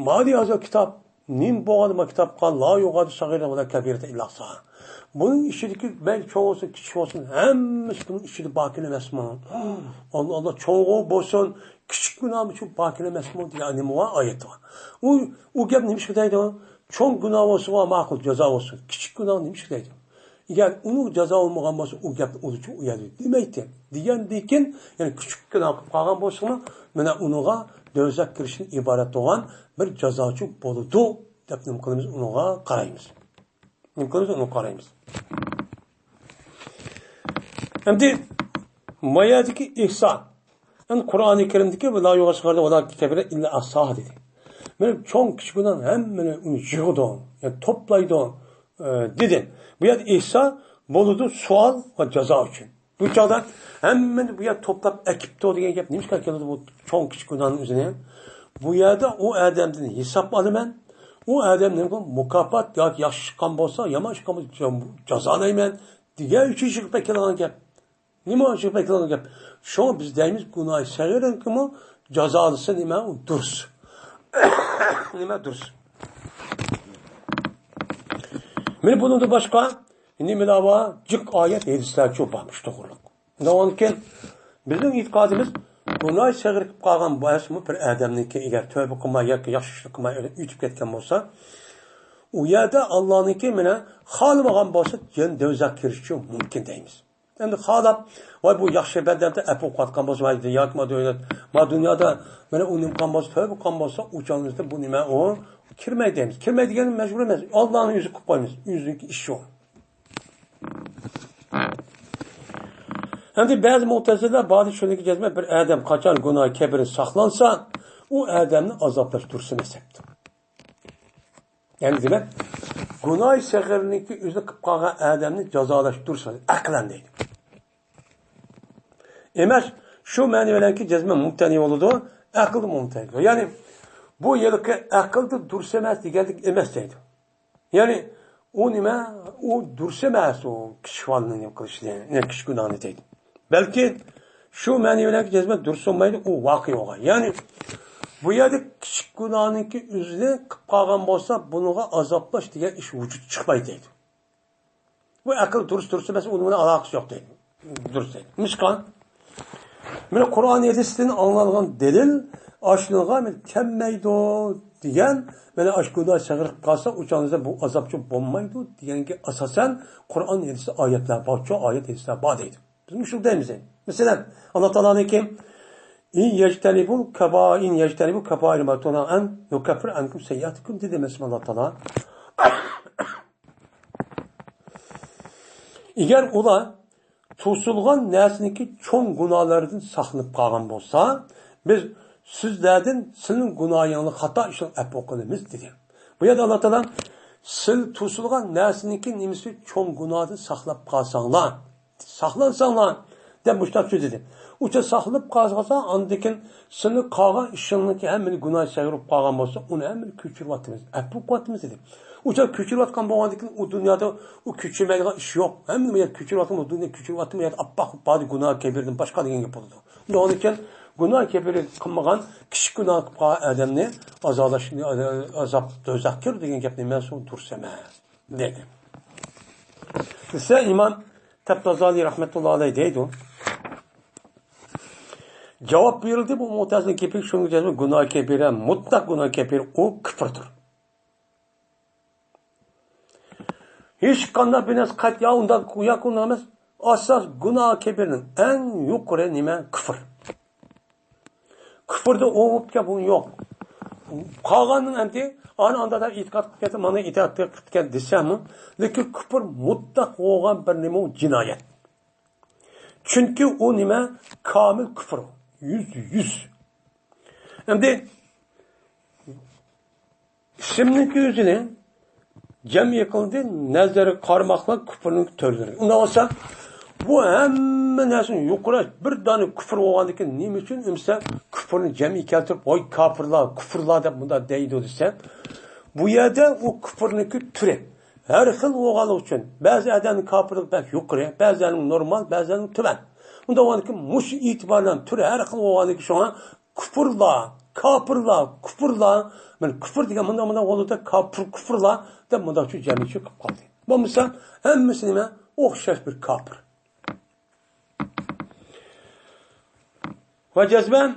ما لىھازا كىتاب، نېمە بولغان ما كىتابقا لا يۇغادىرۇ سەغىرەتەن ۋەلا كەبىرەتەن ئىللا ئەھساھا. بۇنىڭ ئىچىدىكى مەيلى چوڭ بولسۇن، كىچىك بولسۇن، ھەممىسى بۇنىڭ ئىچىدە باركەن ئەمەسمۇ؟ ئاللا، ئاللا، چوڭغۇ بولسۇن، كىچىك گۇناھمۇ شۇ باركەن ئەمەسمۇ دېگەن نېمە بار، ئايەت بار. ئۇ، ئۇ گەپ نېمىشقا دەيدۇ؟ چوڭ گۇناھ بولسا ماقۇل، جازا بولسۇن. كىچىك گۇناھ نېمىشقا دەيدۇ؟ ئەگەر ئۇنىڭ جازا بولمىغان بولسا، ئۇ گەپنى ئۇلىچۇ ئۇ يەردە دېمەيتتى. دېگەندىكىن، يەنى كىچىك گۇناھ قىلىپ قالغان بولسىمۇ، مانا ئۇنىڭغا دوزاخ كىرىشتىن ئىبارەت بولغان بىر جازاچۇ بولىدۇ، دەپ نېمە قىلىمىز؟ ئۇنىڭغا قارايمىز. نېمە قىلىمىز؟ ئۇنى قارايمىز. ئەمدى ما يەردىكى ئىھسا، يەنى قۇرئانى كەرىمدىكى لا يۇغادىرۇ سەغىرەتەن ۋەلا كەبىرەتەن ئىللا ئەھساھا دېدى. مانا چوڭ كىچىك گۇناھنىڭ ھەممىنى ئۇنى يىغىدۇ، يەنى توپلايدۇ، ئە، دېدى. بۇ يەردە ئىھسا بولىدۇ سوئال ۋە جازا ئۈچۈن. بۇ چاغدا ھەممىنى بۇ يەر توپلاپ ئەكىپتۇ دېگەن گەپ نېمىشقا كېلىدۇ بۇ چوڭ كىچىك گۇناھنىڭ ئۆزىنى؟ بۇ يەردە ئۇ ئادەمدىن ھېساب ئالىمەن، ئۇ ئادەم نېمە مۇكاپات ياكى ياخشى ئىش قىلغان بولسا، يامان ئىش قىلغان بولسا جازالايمەن دېگەن ئۈچۈن يىغىپ ئەكېلىدىغان گەپ. نېمە ئۈچۈن يىغىپ ئەكېلىدىغان گەپ؟ شۇڭا بىز دەيمىز، گۇناھى سەغىرنىڭكىمۇ جازالىسا نېمە ئۇ دۇرۇس. نېمە دۇرۇس؟ مانا بۇنىڭدىن باشقا نېمىلەر بار؟ جىق ئايەت، ھەدىسلەرچۇ بار مۇشۇ توغرىلىق. ئۇنىڭدىن كېيىن بىزنىڭ ئېتىقادىمىز، گۇناھى سەغىر قىلىپ قالغان بولسىمۇ بىر ئادەمنىڭكى، ئەگەر تۆبە قىلماي ياكى ياخشى ئىشنى قىلماي ئۆتۈپ كەتكەن بولسا، ئۇ يەردە ئاللانىڭكى مانا خالىمىغان بولسا يەنە دوزاخقا كىرىشى مۇمكىن دەيمىز. ئەمدى خالاپ، ۋاي بۇ ياخشى بەندەمدە ئەپۇ قىلىۋاتقان بولسا، ۋاي ياكى ما دۇنيادا، ما دۇنيادا مانا ئۇ نېمە قىلغان بولسا، تۆبە قىلغان بولسا، ئۇ چاغنىڭ ئۆزىدە بۇ نېمە ئۇ كىرمەي دەيمىز. كىرمەي دېگەننى مەجبۇر ئەمەس. ئاللانىڭ ئۆزى قىلىپ قويىمىز. ئۆزىنىڭكى ئىشى ئۇ. ئەمدى بەزى مۇتەزىلىلەر باردا شۇنىڭكى جەزمەن بىر ئادەم قاچان گۇناھى كەبىرى ساقلانسا، ئۇ ئادەمنى ئازابلاش دۇرۇس ئەمەس دەپتۇ. يەنى دېمەك، گۇناھى سەغىرنىڭكى ئۆزى قىلىپ قالغان ئادەمنى جازالاش دۇرۇس ئەمەس، ئەقلەن دەيدۇ. ئەمەس، شۇ مەنى بىلەنكى جەزمەن مۇمتەنى بولىدۇ، ئەقىلدە مۇمتەنى. يەنى بۇ ھېلىقى ئەقىلدە دۇرۇس ئەمەس دېگەنلىك ئەمەس دەيدۇ. يەنى ئۇ نېمە؟ ئۇ دۇرۇس ئەمەس، ئۇ كىچىك بالىنىڭ نېمە قىلىشىنى، يەنى كىچىك گۇناھنى دەيدۇ. بەلكى شۇ مەنى بىلەن جەزمەن دۇرۇس بولمايدۇ، ئۇ ۋەقە بولغان. يەنى بۇ يەردە كىچىك گۇناھنىڭكى ئۆزىنى قىلىپ قالغان بولسا، بۇنىڭغا ئازابلاش دېگەن ئىش ۋۇجۇدقا چىقمايدۇ دەيدۇ. بۇ ئەقىل دۇرۇس، دۇرۇس ئەمەس، ئۇنىڭ بىلەن ئالاقىسى يوق دەيدۇ. دۇرۇس دەيدۇ. نېمىشقا؟ مانا قۇرئان ھەدىستىن ئاڭلانغان دەلىل ئاشۇنىڭغا مانا كەلمەيدۇ دېگەن، مانا ئاشۇ گۇناھ سەغىر قىلىپ قالسا، ئۇ چاغدا بۇ ئازابچۇ بولمايدۇ دېگەنگە ئاساسەن قۇرئان ھەدىستە ئايەتلەر بارچۇ، ئايەت ھەدىسلەر بار دەيدۇ. بىز مۇشۇ دەيمىز. مەسىلەن، ئاللا تائالانىڭكى، «ئىن يەجتەنىبۇل كەبا-، ئىن يەجتەنىبۇ كەبائىرە ما تۇنھەونا ئەنھۇ نۇكەففىر ئەنكۇم سەييئاتىكۇم» دېدى، مەسىلەن، ئاللا تائالا. ئەگەر ئۇلار توسۇلغان نەرسىنىڭكى چوڭ گۇناھلىرىدىن ساقلىنىپ قالغان بولسا، بىز سىزلەردىن سىلىنىڭ گۇناھىڭلار، خاتا ئىشلار ئەپۇ قىلىمىز دېدى. بۇ يەردە ئاللا تائالا سىل توسۇلغان نەرسىنىڭكى نېمىسى چوڭ گۇناھدىن ساقلاپ قالساڭلار، ساقلانساڭلار دەپ مۇشۇنداق سۆزلىدى. ئۇچە ساقلىنىپ قالسا، ئاندىن كېيىن سىلى قالغان ئىشىڭنىڭكى ھەممىنى گۇناھ سەگىرىپ قالغان بولسا، ئۇنى ھەممىنى كۆچۈرۈۋاتىمىز، ئەپۇ قىلىۋاتىمىز دېدى. ئۇچە كۆچۈرۈۋاتقان بولغاندىن كېيىن ئۇ دۇنيادا ئۇ كۆچۈرمەيدىغان ئىش يوق. ھەممە يەر كۆچۈرۈۋاتىمىز، ئۇ دۇنيا كۆچۈرۈۋاتىمىز، يەنە ئاپئاق باردا گۇناھ كەبىردىن باشقا دېگەن گەپ بولىدۇ. ئۇنىڭ ئۈچۈن گۇناھ كەبىرى قىلمىغان، كىچىك گۇناھ قىلىپ قالغان ئادەمنى ئازابلاش، ئازاب، دوزاخقا كىر دېگەن گەپنى مەن سوڭ دۇرۇس ئەمەس دېدى. دېسە ئىمام تەپتازالى رەھمەتۇللا ئەلەيھ دەيدۇ. جاۋاب بېرىلدى بۇ مۇتەزىلە گېپىگە، شۇنىڭ ئۈچۈن گۇناھى كەبىرە، مۇتلەق گۇناھى كەبىرە، ئۇ كۇپۇردۇر. ھېچقانداق بىر نەرسە قەتئىي، يا ئۇنداق، ياكى ئۇنداق ئەمەس. ئاساس گۇناھ كەبىرنىڭ ئەڭ يۇقىرى نېمە؟ كۇفر. كۇفردا ئۇ بولۇپ كەپ، بۇ يوق. قالغاننىڭ ئەمدى، ئانا ئاندا ئېتىقاد قىلىپ كەتتى، مانا ئېتىقاد قىلىپ كەتتى دېسەممۇ، لېكىن كۇفر مۇتلەق بولغان بىر نېمە؟ ئۇ جىنايەت. چۈنكى ئۇ نېمە؟ كامىل كۇفر. يۈز يۈز. ئەمدى ئىسىمنىڭكى ئۆزىنى جەمئىي قىلدى، نەزەرگە قارىماقلا كۇفرنىڭ تۈرلىرى. ئۇنداق بولسا، بۇ ھەممە نەرسىنىڭ يۇقىرى بىر دانە كۇفر بولغاندىكىن نېمە ئۈچۈن ئەمىسە كۇفرنى جەمئىي كەلتۈرۈپ، ۋاي كاپىرلار، كۇفرلار دەپ مۇنداق دەيدۇ دېسە، بۇ يەردە ئۇ كۇفرنىڭكى تۈرى ھەر خىل بولغانلىقى ئۈچۈن، بەزى ئادەمنىڭ كاپىرلىقى بەك يۇقىرى، بەزىلەرنىڭ نورمال، بەزىلەرنىڭ تۆۋەن. ئۇنداق بولغاندىكىن مۇشۇ ئېتىبار بىلەن تۈرى ھەر خىل بولغاندىكىن شۇڭا كۇپۇرلار، كاپىرلار، كۇپۇرلار، مانا كۇپۇر دېگەن مۇنداق، مۇنداق بولىدۇ، كاپىر، كۇپۇرلار دەپ مۇنداقچە جەمئىي چىقىپ قالدى. بولمىسا ھەممىسى نېمە؟ ئوخشاش بىر كاپىر. ۋە جەزمەن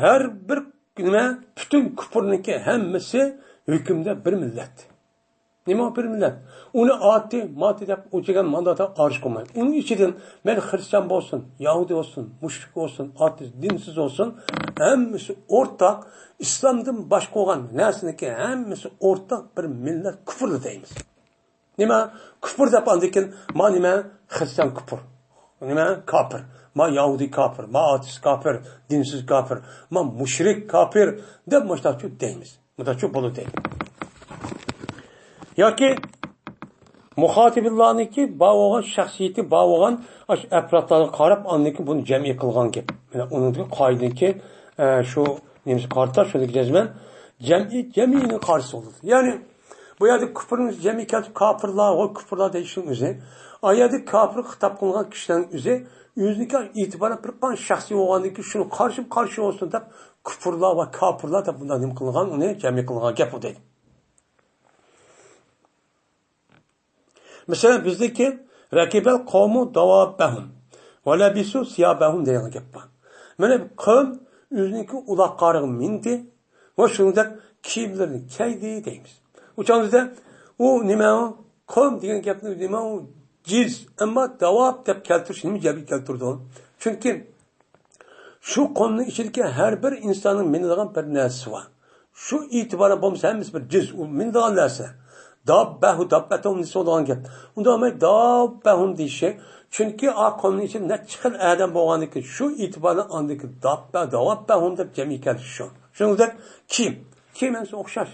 ھەر بىر نېمە؟ پۈتۈن كۇپۇرنىڭكى ھەممىسى ھۆكۈمدە بىر مىللەت. نېمە بىر مىللەت؟ ئۇنى ئاتى، ماتى دەپ ئۇ دېگەن مانداتا ئايرىش قىلمايدۇ. ئۇنىڭ ئىچىدىن مەيلى خرىستىيان بولسۇن، يەھۇدىي بولسۇن، مۇشرىك بولسۇن، ئاتېئىست، دىنسىز بولسۇن، ھەممىسى ئورتاق، ئىسلامدىن باشقا بولغان نەرسىنىڭكى ھەممىسى ئورتاق بىر مىللەت كۇفۇرلا دەيمىز. نېمە؟ كۇفۇر دەپ ئاندىن كېيىن، ما نېمە؟ خرىستىيان كۇفۇر. نېمە؟ كاپىر. ما يەھۇدىي كاپىر، ما ئاتېئىست كاپىر، دىنسىز كاپىر، ما مۇشرىك كاپىر دەپ مۇشۇنداقچۇ دەيمىز. مۇنداقچۇ بولىدۇ. ياكى مۇخاتىبلارنىڭكى بار بولغان شەخسىيىتى بار بولغان ئاشۇ ئەپرادلارغا قاراپ ئاندىن كېيىن بۇنى جەمئىي قىلغان گەپ. مانا ئۇنىڭدىكى قائىدىدىكى، ئە، شۇ نېمىسى قارىتا، شۇنىڭدىكى جەزمەن جەمئىي، جەمئىينىڭ قارشىسى بولىدۇ. يەنى بۇ يەردە كۇفرنى جەمئىي كەلتۈرۈپ كاپىرلار، ۋاي كۇفۇرلار دېيىشنىڭ ئۆزى. ئا يەردە كاپىرغا خىتاب قىلغان كىشىلەرنىڭ ئۆزى، ئۆزىنىڭكى ئېتىبارى بىر قانچە شەخسىي بولغاندىن كېيىن شۇنىڭ قارشىمۇ قارشى بولسۇن دەپ، كۇفۇرلار ۋە كاپىرلار دەپ بۇنداق نېمە قىلغان، ئۇنى جەمئىي قىلغان گەپ ئۇ دەيدۇ. مەسىلەن، بىزدىكى رەكىبەل قەۋمۇ دەۋابەھۇم ۋە لەبىسۇ سىيابەھۇم دەيدىغان گەپ بار. مانا قەۋم ئۆزىنىڭكى ئۇلاقلىرىغا مىندى ۋە شۇنىڭدەك كىيىملىرىنى كىيدى دەيمىز. ئۇ چاغدا ئۇ نېمە ئۇ؟ قەۋم دېگەن گەپنى نېمە ئۇ؟ جىنس، ئەمما دەۋاب دەپ كەلتۈرۈش نېمە جەمئىي كەلتۈردى؟ چۈنكى شۇ قەۋمنىڭ ئىچىدىكى ھەر بىر ئىنساننىڭ مىنىدىغان بىر نەرسىسى بار. شۇ ئېتىبارەن بولمىسا ھەممىسى بىر جىنس، ئۇ مىنىدىغان نەرسە. داببەھۇ، داببەتەھۇم دېسە بولىدىغان گەپ. ئۇنداق بولماي، داببەھۇم دېيىشى. چۈنكى ئا قەۋمنىڭ ئىچىدە نەچچە خىل ئادەم بولغاندىكىن شۇ ئېتىبارەن ئاندىكى داببە، داۋاببەھۇم دەپ جەمئىي كەلتۈرۈش شۇ. شۇنىڭدەك كىيىم. كىيىم ھەممىسى ئوخشاش.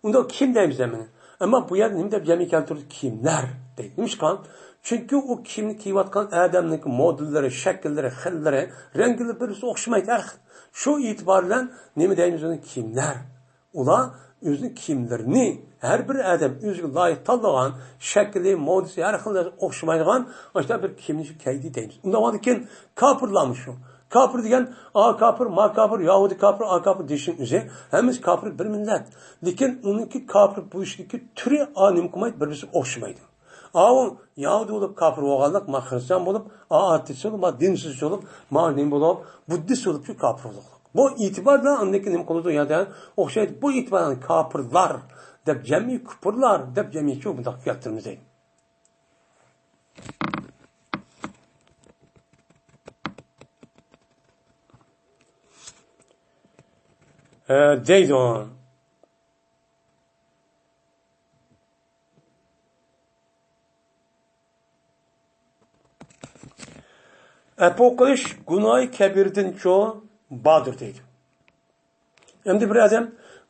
ئۇنداق كىيىم دەيمىز ھەممىنى. ئەمما بۇ يەردە نېمە دەپ جەمئىي كەلتۈردى؟ كىيىملەر دەيدۇ. نېمىشقا؟ چۈنكى ئۇ كىيىمنى كىيىۋاتقان ئادەمنىڭ مودېللىرى، شەكىللىرى، خىللىرى، رەڭگىلىرى بىرسى ئوخشىمايدۇ ھەر خىل. شۇ ئېتىبار بىلەن نېمە دەيمىز ئۇنى؟ كىيىملەر. ئۇلار ئۆزىنىڭ كىيىملىرىنى، ھەر بىر ئادەم ئۆزىگە لايىق تاللىغان، شەكلى، مودىسى، ھەر خىل نەرسە ئوخشىمايدىغان ئاشۇنداق بىر كىيىمنى كىيدى دەيمىز. ئۇنداق بولغاندىكىن كاپىرلارمۇ شۇ. كاپىر دېگەن، ئا كاپىر، ما كاپىر، يەھۇدىي كاپىر، ئا كاپىر دېيىشنىڭ ئۆزى، ھەممىسى كاپىر بىر مىللەت. لېكىن ئۇنىڭكى كاپىر بولۇشىدىكى تۈرى ئا نېمە قىلمايدۇ، بىر-بىرسىگە ئوخشىمايدۇ. ئاۋۇ يەھۇدىي بولۇپ كاپىر بولغانلىق، ما خرىستىيان بولۇپ، ئا ئاتېئىست بولۇپ، ما دىنسىز بولۇپ، ما نېمە بولۇپ، بۇددىست بولۇپ شۇ كاپىر بولۇقلۇق. بۇ ئېتىبار بىلەن ئاندىن كېيىن نېمە قىلىدۇ؟ يەنە ئوخشايدۇ. بۇ ئېتىبار بىلەن كاپىرلار دەپ جەمئىي، كۇپۇرلار دەپ جەمئىي شۇ بۇنداق كەلتۈرمىز دەيدۇ. ئە، دەيدۇ. ئەپۇ قىلىش گۇناھى كەبىردىنچۇ باردۇر دەيدۇ. ئەمدى بىر ئادەم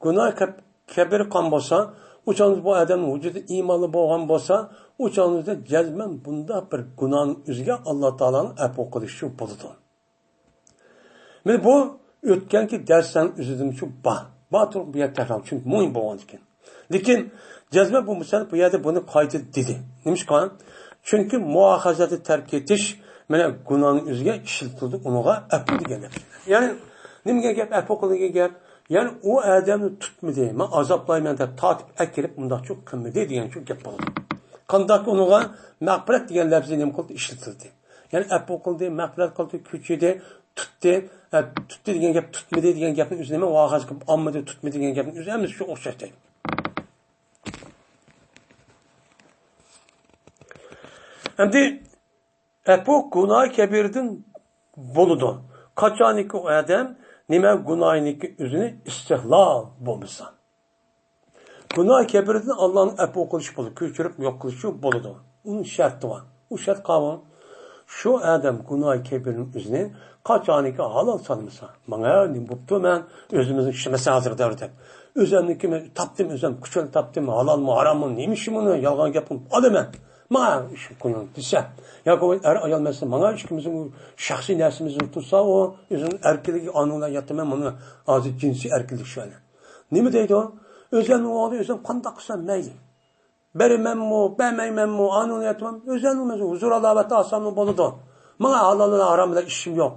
گۇناھى كەب-، كەبىر قىلغان بولسا، ئۇ چاغدا بۇ ئادەمنىڭ ۋۇجۇدى ئىمانلىق بولغان بولسا، ئۇ چاغدا جەزمەن بۇنداق بىر گۇناھنىڭ ئۆزىگە ئاللا تائالانىڭ ئەپۇ قىلىشى بولىدۇ. مانا بۇ ئۆتكەنكى دەرسلەرنىڭ ئۆزىدىمۇ شۇ بار. بار تۇرۇپ بۇ يەردە تەكرار، چۈنكى مۇھىم بولغاندىكىن. لېكىن جەزمەن بۇ مۇسەننىپ بۇ يەردە بۇنى قايتا دېدى. نېمىشقا؟ چۈنكى مۇئاخەزەتنى تەرك ئېتىش مانا گۇناھنىڭ ئۆزىگە ئىشلىتىلىدۇ، ئۇنىڭغا ئەپۇ دېگەن گەپ. يەنى نېمە دېگەن گەپ؟ ئەپۇ قىل دېگەن گەپ. يەنى ئۇ ئادەمنى تۇتمىدى، مەن ئازابلايمەن دەپ تارتىپ ئەكىرىپ مۇنداقچۇ قىلمىدى دېگەن شۇ گەپ بولىدۇ. قانداق ئۇنىڭغا مەغپىرەت دېگەن لەپزى نېمە قىلدى؟ ئىشلىتىلدى. يەنى ئەپۇ قىلدى، مەغپىرەت قىلدى، كەچۈردى، تۇتتى، ئە، تۇتتى دېگەن گەپ، تۇتمىدى دېگەن گەپنىڭ ئۆزى نېمە؟ ۋاھاز قىلىپ ئالمىدى، تۇتمىدى دېگەن گەپنىڭ ئۆزى ھەممىسى شۇ ئوخشاش دەيدۇ. ئەمدى ئەپۇ گۇناھى كەبىردىن بولىدۇ. قاچانكى ئۇ ئادەم نېمە گۇناھىنىڭكى ئۆزىنى ئىستىقلال بولمىسا. گۇناھى كەبىردىن ئاللانىڭ ئەپۇ قىلىشى بولىدۇ، كۆچۈرۈپ يوق قىلىشى بولىدۇ. ئۇنىڭ شەرتى بار. ئۇ شەرت قاۋان. شۇ ئادەم گۇناھى كەبىرنىڭ ئۆزىنى قاچانكى ھالال سانىمىسا، ماڭا نېمە بوپتۇ، مەن ئۆزىمىزنىڭ ئىشى ئەمەس ھازىر دەۋردە. ئۆزۈمنىڭكى مەن تاپتىم، ئۆزۈم كۈچۈن تاپتىم، ھالالمۇ، ھاراممۇ، نېمە ئىشى بۇنى، يالغان گەپ قىلىپ ئالىمەن. ماڭا ئىشىم قويۇڭ دېسە، ياكى ئۇ ئەر ئايال مەسىلە، ماڭا ئىككىمىزنىڭ شەخسىي نەرسىمىزنى تۇرسا، ئۇ ئۆزىنىڭ ئەركىنلىكى ئانۇلا ياتىمەن، مۇنى ھازىر جىنسىي ئەركىنلىك شۇ ئەنە. نېمە دەيدۇ؟ ئۆزۈمنىڭ ئوغلى ئۆزۈم قانداق قىلسام مەيلى. بېرىمەنمۇ، بەرمەيمەنمۇ، ئانۇلا ياتىمەن، ئۆزۈمنىڭ ھۇزۇر ھالاۋەتتە ئالساممۇ بولىدۇ. ماڭا ھالال بىلەن ھارام بىلەن ئىشىم يوق،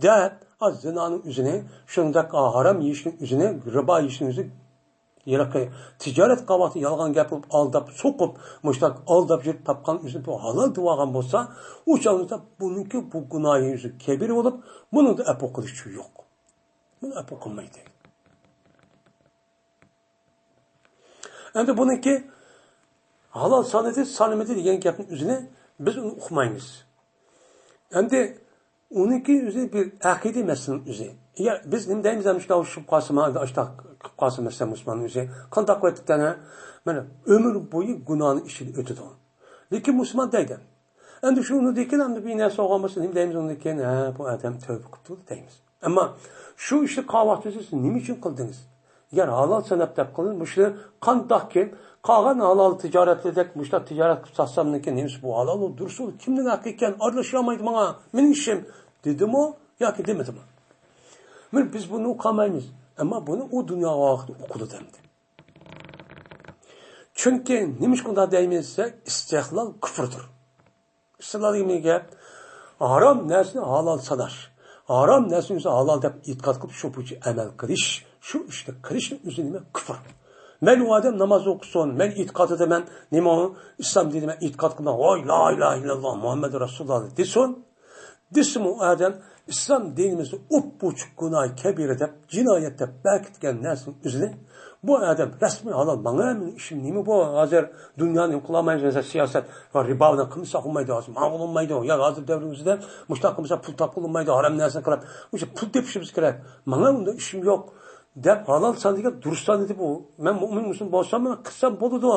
دەپ، ئا، زىنانىڭ ئۆزىنى، شۇنداق، ئا، ھارام يېيىشنىڭ ئۆزىنى، رىبا يېيىشنىڭ ئۆزى، ھېلىقى تىجارەت قىلىۋاتقان يالغان گەپ قىلىپ، ئالداپ، سوقۇپ، مۇشۇنداق ئالداپ يۈرۈپ تاپقان ئۆزىنى بۇ ھالال دەۋالغان بولسا، ئۇ چاغدا بۇنىڭكى بۇ گۇناھى ئۆزى كەبىرە بولۇپ، بۇنىڭدا ئەپۇ قىلىش يوق. بۇنى ئەپۇ قىلمايدۇ. ئەمدى بۇنىڭكى ھالال سانىدى، سانىمىدى دېگەن گەپنىڭ ئۆزىنى بىز ئۇنى ئۇقمايمىز. ئەمدى ئۇنىڭكى ئۆزى بىر ئەقىدە مەسىلىنىڭ ئۆزى. ئەگەر بىز نېمە دەيمىز، ئەمدى شۇنداق شۇ قالسىما، ئاشتاق قىلىپ قالسا مەسىلەن مۇسۇلماننىڭ ئۆزى قانداق قىلىۋېتىپتىنا، مانا ئۆمۈر بويى گۇناھنىڭ ئىچىدە ئۆتىدۇ. لېكىن مۇسۇلمان دەيدۇ. ئەمدى شۇنىڭدىن كېيىن ئەمدى بىر نەرسە بولغان بولسا نېمە دەيمىز ئۇنىڭدىن كېيىن؟ ھە، بۇ ئادەم تەۋبە قىپتۇ دەيمىز. ئەمما شۇ ئىشنى قىلىۋاتىسىز، سىز نېمە ئۈچۈن قىلدىڭىز؟ ئەگەر ھالال سەنەپ دەپ قىلىپ، مۇشۇ قانداقكىن قالغان ھالال تىجارەتلىدەك مۇشۇنداق تىجارەت قىلىپ ساتسامدىكىن، نېمىسى بۇ ھالال، ئۇ دۇرۇس، ئۇ كىمنىڭ ھەققى ئىكەن، ئارىلىشالمايدۇ ماڭا، مېنىڭ ئىشىم، دېدىمۇ ياكى دېمىدىمۇ؟ مانا بىز بۇنى ئۇقالمايمىز. ئەمما بۇنى ئۇ دۇنيا ۋاقتىدا ئۇقىدۇ دەمدى. چۈنكى نېمىشقا ئۇنداق دەيمىز دېسە، ئىستىقلال كۇفۇردۇر. ئىستىقلال دېگەن گەپ، ھارام نەرسىنى ھالال ساناش، ھارام نەرسىنى ئۆزى ھالال دەپ ئېتىقاد قىلىپ، شۇ بويىچە ئەمەل قىلىش، شۇ ئىشنى قىلىشنىڭ ئۆزى نېمە؟ كۇفۇر. مەيلى ئۇ ئادەم ناماز ئوقۇسۇن، مەيلى ئېتىقادىدا مەن نېمە، ئىسلام دىنى مەن ئېتىقاد قىلىمەن، ۋاي، لا ئىلاھە ئىللاللا، مۇھەممەدۇر رەسۇلۇللا دېسۇن، دېسىمۇ ئۇ ئادەم ئىسلام دىنىمىزدا ئوپئوچۇق گۇناھى كەبىرە دەپ، جىنايەت دەپ بەكىتكەن نەرسىنىڭ ئۆزىنى بۇ ئادەم رەسمىي ھالال، ماڭا مېنىڭ ئىشىم نېمە بۇ؟ ھازىر دۇنيانى قىلالمايمىز، مەسىلەن، سىياسەت ۋە رىبا بىلەن قىلمىساق بولمايدۇ، ھازىر ماڭا بولمايدۇ، يا ھازىر دەۋرىمىزدە مۇشۇنداق قىلمىسا پۇل تاپقىلى بولمايدۇ، ھارام نەرسىنى قىلىپ، مۇشۇ پۇل تېپىشىمىز كېرەك، ماڭا ئۇنداق ئىشىم يوق دەپ ھالال سانىدىكەن، دۇرۇس سانىدى بۇ. مەن مۇئمىن مۇسۇلمان بولسام، مانا قىلسام بولىدۇ.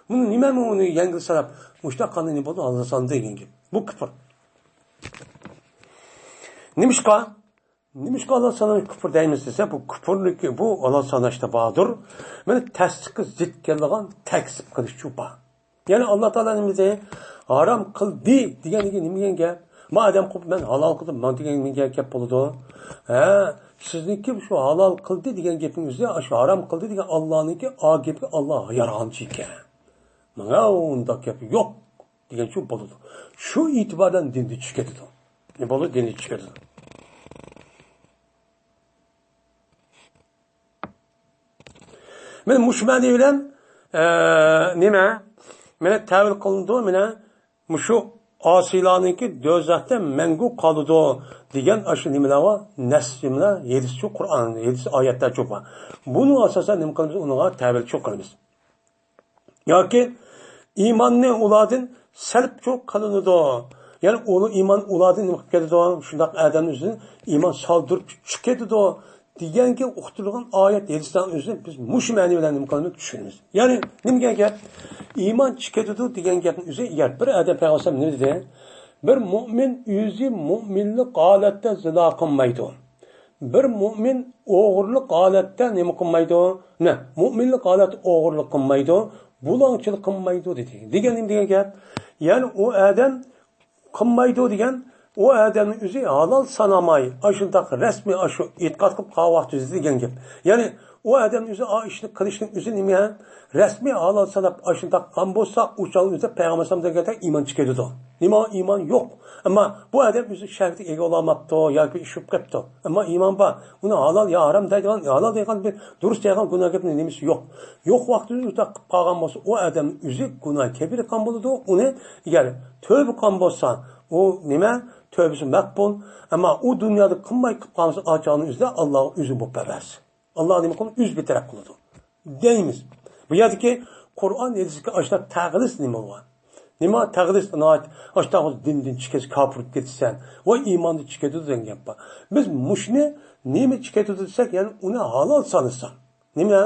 بۇنى نېمە، ئۇنى يەڭگىل ساناپ، مۇشۇنداق قىلغاندا نېمە بولدى؟ ھالال سانىدى دېگەن گەپ. بۇ كۇپۇر. نېمىشقا؟ نېمىشقا ئاللا ساناشنى كۇپۇر دەيمىز دېسە، بۇ كۇپۇرنىڭكى، بۇ ئاللا ساناشتا باردۇر. مانا تەستىققا زىت كېلىدىغان تەكزىپ قىلىشچۇ بار. يەنى ئاللا تائالا نېمە دېدى؟ ھارام قىلدى دېگەنلىكى نېمە دېگەن گەپ؟ ما ئادەم قىلىپ مەن ھالال قىلدىم، ماڭا دېگەن نېمە دېگەن گەپ بولىدۇ؟ ھە، سىزنىڭكى شۇ ھالال قىلدى دېگەن گېپىڭىزدە، شۇ ھارام قىلدى دېگەن ئاللانىڭكى ئا گېپى ئاللا يارغانچى ئىكەن. ماڭا ئۇنداق گەپ يوق. دېگەنچە بولىدۇ. شۇ ئېتىباردىن دىندىن چۈشۈپ كېتىدۇ. نېمە بولىدۇ؟ دىندىن چۈشۈپ كېتىدۇ. مانا مۇشۇ مەنى بىلەن، ئە، نېمە؟ مانا تەۋىل قىلىنىدۇ، مانا مۇشۇ ئاسىيلارنىڭكى دوزاختا مەڭگۈ قالىدۇ دېگەن ئاشۇ نېمىلەر بار؟ نەس نېمىلەر؟ ھەدىسچۇ، قۇرئان، ھەدىس ئايەتلەرچۇ بار. بۇنىڭ ئاساسەن نېمە قىلىمىز؟ ئۇنىڭغا تەۋىلچۇ قىلىمىز. ياكى ئىماننى ئۇلاردىن سەلبچۇ قىلىنىدۇ. يەنى ئۇلار ئىمان ئۇلاردىن نېمە قىلىپ كېتىدۇ؟ شۇنداق ئادەمنىڭ ئۆزىدىن ئىمان سالدۇرۇپ چىقىپ كېتىدۇ دېگەنگە ئۇقتۇرۇلغان ئايەت ھەدىسلەرنىڭ ئۆزىنى بىز مۇشۇ مەنە بىلەن نېمە قىلىمىز؟ چۈشىنىمىز. يەنى نېمە دېگەن گەپ؟ ئىمان چىقىپ كېتىدۇ دېگەن گەپنىڭ ئۆزى، ئەگەر بىر ئادەم پەيغەمبەر نېمە دېدى؟ بىر مۇئمىن ئۆزى مۇئمىنلىق ھالەتتە زىنا قىلمايدۇ. بىر مۇئمىن ئوغرىلىق ھالەتتە نېمە قىلمايدۇ؟ نە، مۇئمىنلىق ھالەتتە ئوغرىلىق قىلمايدۇ، بۇلاڭچىلىق قىلمايدۇ دېدى. دېگەن نېمە دېگەن گەپ؟ يەنى ئۇ ئادەم قىلمايدۇ دېگەن، ئۇ ئادەمنىڭ ئۆزى ھالال ساناماي، ئاشۇنداق رەسمىي ئاشۇ ئېتىقاد قىلىپ قالغان ۋاقتىدا دېگەن گەپ. يەنى ئۇ ئادەم ئۆزى ئا ئىشنى قىلىشنىڭ ئۆزى نېمە؟ رەسمىي ھالال ساناپ ئاشۇنداق قىلغان بولسا، ئۇ چاغدا ئۆزى پەيغەمبەر ئەلەيھىسسالام دېگەندەك ئىمان چىقىدۇ. نېمە ئىمان يوق. ئەمما بۇ ئادەم ئۆزى شەھۋەتكە ئىگە بولالماپتۇ ياكى ئىششىپ قېپتۇ. ئەمما ئىمان بار. ئۇنى ھالال يا ھارام دەيدىغان، ھالال دەيدىغان بىر دۇرۇس دەيدىغان گۇناھ گەپنىڭ نېمىسى يوق. يوق ۋاقتىدا ئۇنداق قىلىپ قالغان بولسا، ئۇ ئادەم ئۆزى گۇناھ كەبىرە قىلغان بولىدۇ. ئۇنى ئەگەر تۆۋە قىلغان بولسا، ئۇ نېمە؟ تۆۋبىسى مەقبۇل. ئەمما ئۇ دۇنيادا قىلماي قىلىپ قالمىسا، ئاچاغنى ئۆزىدە ئاللاغا ئۆزى بولۇپ بېرەرسىز. ئاللا نېمە قىلىدۇ؟ ئۆزى بىتەرەپ قىلىدۇ دەيمىز. بۇ يەردىكى قۇرئان ھەدىستىكى ئاشۇنداق تەغلىس نېمە بولغان؟ نېمە تەغلىس؟ ئاشۇنداق دىندىن چىقىسەن، كاپىر بولۇپ كېتىسەن ۋە ئىماندىن چىقىدۇ دېگەن گەپ بار. بىز مۇشۇنى نېمە چىقىدۇ دېسەك، يەنى ئۇنى ھالال سانىساڭ. نېمە؟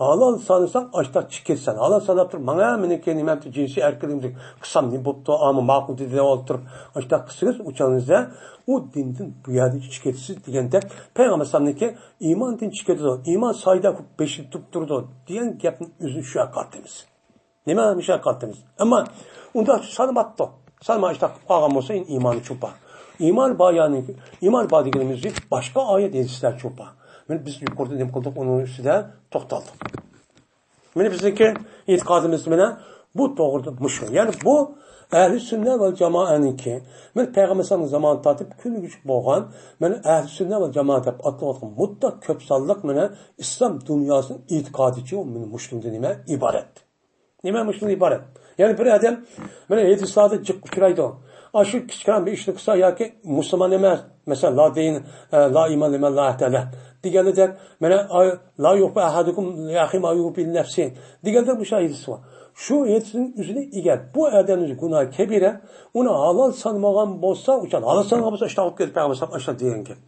ھالال سانىساڭ، ئاشۇنداق چىقىپ كېتىسەن. ھالال ساناپ تۇرۇپ، ماڭا مېنىڭكى نېمەمدە جىنسىي ئەركىنلىكىمنى قىلسام نېمە بوپتۇ، ئاما ماقۇل دېدى دەپ ئولتۇرۇپ، ئاشۇنداق قىلسىڭىز، ئۇ چاغنىڭىزدا ئۇ دىندىن بۇ يەردىن چىقىپ كېتىسىز دېگەندەك، پەيغەمبەر ئەلەيھىسسالامنىڭكى ئىماندىن چىقىپ كېتىدۇ، ئىمان سايدا قىلىپ بېشىنى تۇتۇپ تۇرىدۇ دېگەن گەپنى ئۆزىنى شۇ يەرگە قارىتىمىز. نېمە مۇشۇ قىلىۋاتىمىز؟ ئەمما ئۇنداق سانىماپتۇ. سانىماي ئىشتاق قىلىپ قالغان بولسا، ئىمانى چوپان. ئىمان بار، يەنى ئىمان بار دېگىنىمىز باشقا ئايەت ھەدىسلەر چوپان. مانا بىز يۇقىرىدا نېمە قىلدۇق، ئۇنىڭ ئۈستىدە توختالدۇق. مانا بىزنىڭكى ئېتىقادىمىز مانا بۇ توغرىدا مۇشۇ. يەنى بۇ ئەھلى سۈننە ۋەل جامائەنىڭكى، مانا پەيغەمبەر ئەلەيھىسسالامنىڭ زامانىدا تارتىپ كۈنگىچە بولغان، مانا ئەھلى سۈننە ۋەل جامائە دەپ ئاتىلىۋاتقان مۇتلەق كۆپ سانلىق مانا ئىسلام دۇنياسىنىڭ ئېتىقادىچۇ، مانا مۇشۇنىڭدىن نېمە ئىبارەت. نېمە مۇشۇندىن ئىبارەت؟ يەنى بىر ئادەم مانا ھەدىسلاردا جىق ئۇچرايدۇ. ئاشۇ كىچىككىنە بىر ئىشنى قىلسا ياكى مۇسۇلمان ئەمەس، مەسىلەن، لا دىن، ئە، لا ئىمان لىمەن لا ئەھدە لەھ دېگەندەك، مانا، ئاي، لا يۇھبى ئەھەدۇكۇم لىئەخىھى ما يۇھبى لىنەفسىھى دېگەندەك مۇشۇ ھەدىس بار. شۇ ھەدىسنىڭ ئۆزىنى ئەگەر بۇ ئادەمنىڭ گۇناھى كەبىرە، ئۇنى ھالال سانىمىغان بولسا، ئۇچان ھالال سانىغان بولسا، ئاشتاق بولۇپ كېتىپ، پەيغەمبەر ئاشتاق دېگەنكەن.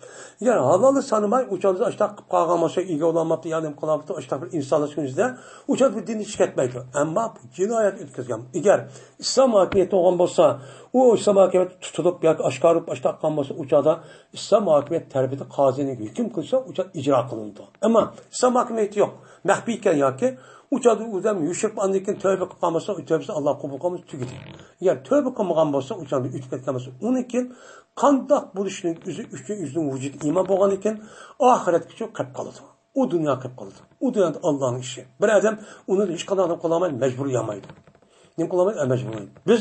يەنى ھالالنى سانىماي، ئۇچاندا ئاشتاق قىلىپ قالغان بولسا، ئىگە بولالماپتۇ، يا نېمە قىلالماپتۇ، ئاشتاق بىر ئىنسانلاشقان يۈزىدە، ئۇچان بۇ دىندىن چىقىپ كەتمەيدۇ. ئەمما بۇ جىنايەت ئۆتكۈزگەن. ئەگەر ئىسلام ھاكىمىيەت بولغان بولسا، ئۇ ئىسلام ھاكىمىيەت تۇتۇلۇپ ياكى ئاشكارا بولۇپ ئاشتاق قىلغان بولسا، ئۇچاندا ئىسلام ھاكىمىيەت تەرىپىدە قازىنىڭ ھۆكۈم قىلسا، ئۇچان ئىجرا قىلىنىدۇ. ئەمما ئىسلام ھاكىمىيىتى يوق، مەخپىي ئىكەن ياكى ئۇچاندا ئۇ ئادەم يوشۇرۇپ ئاندىن كېيىن تەۋبە قىلىپ قالمىسا، ئۇ تەۋبىسى ئاللا قوبۇل قىلمىسا، تۈگىدى. ئەگەر تەۋبە قىلمىغان بولسا، ئۇچاندا ئۆتۈپ كەتكەن بولسا، ئۇنىڭ كېيىن قانداق بولۇشىنىڭ ئۆزى ئۈچۈن ئۆزىنىڭ ۋۇجۇدى ئىمان بولغاندىن كېيىن ئاخىرەتكىچە قېلىپ قالىدۇ. ئۇ دۇنيا قېلىپ قالىدۇ. ئۇ دۇنيادا ئاللانىڭ ئىشى. بىر ئادەم ئۇنى ھېچقانداق نېمە قىلالمايدۇ، مەجبۇرىي يامايدۇ. نېمە قىلالمايدۇ؟ مەجبۇرىي. بىز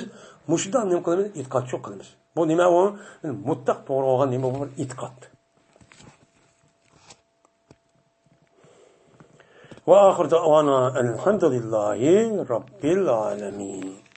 مۇشۇنداق نېمە قىلىمىز؟ ئېتىقاد شۇ قىلىمىز. بۇ نېمە ئۇ؟ مۇتلەق توغرا بولغان نېمە بۇ؟ بىر ئېتىقاد. وآخر دعوانا أن الحمد لله رب العالمين.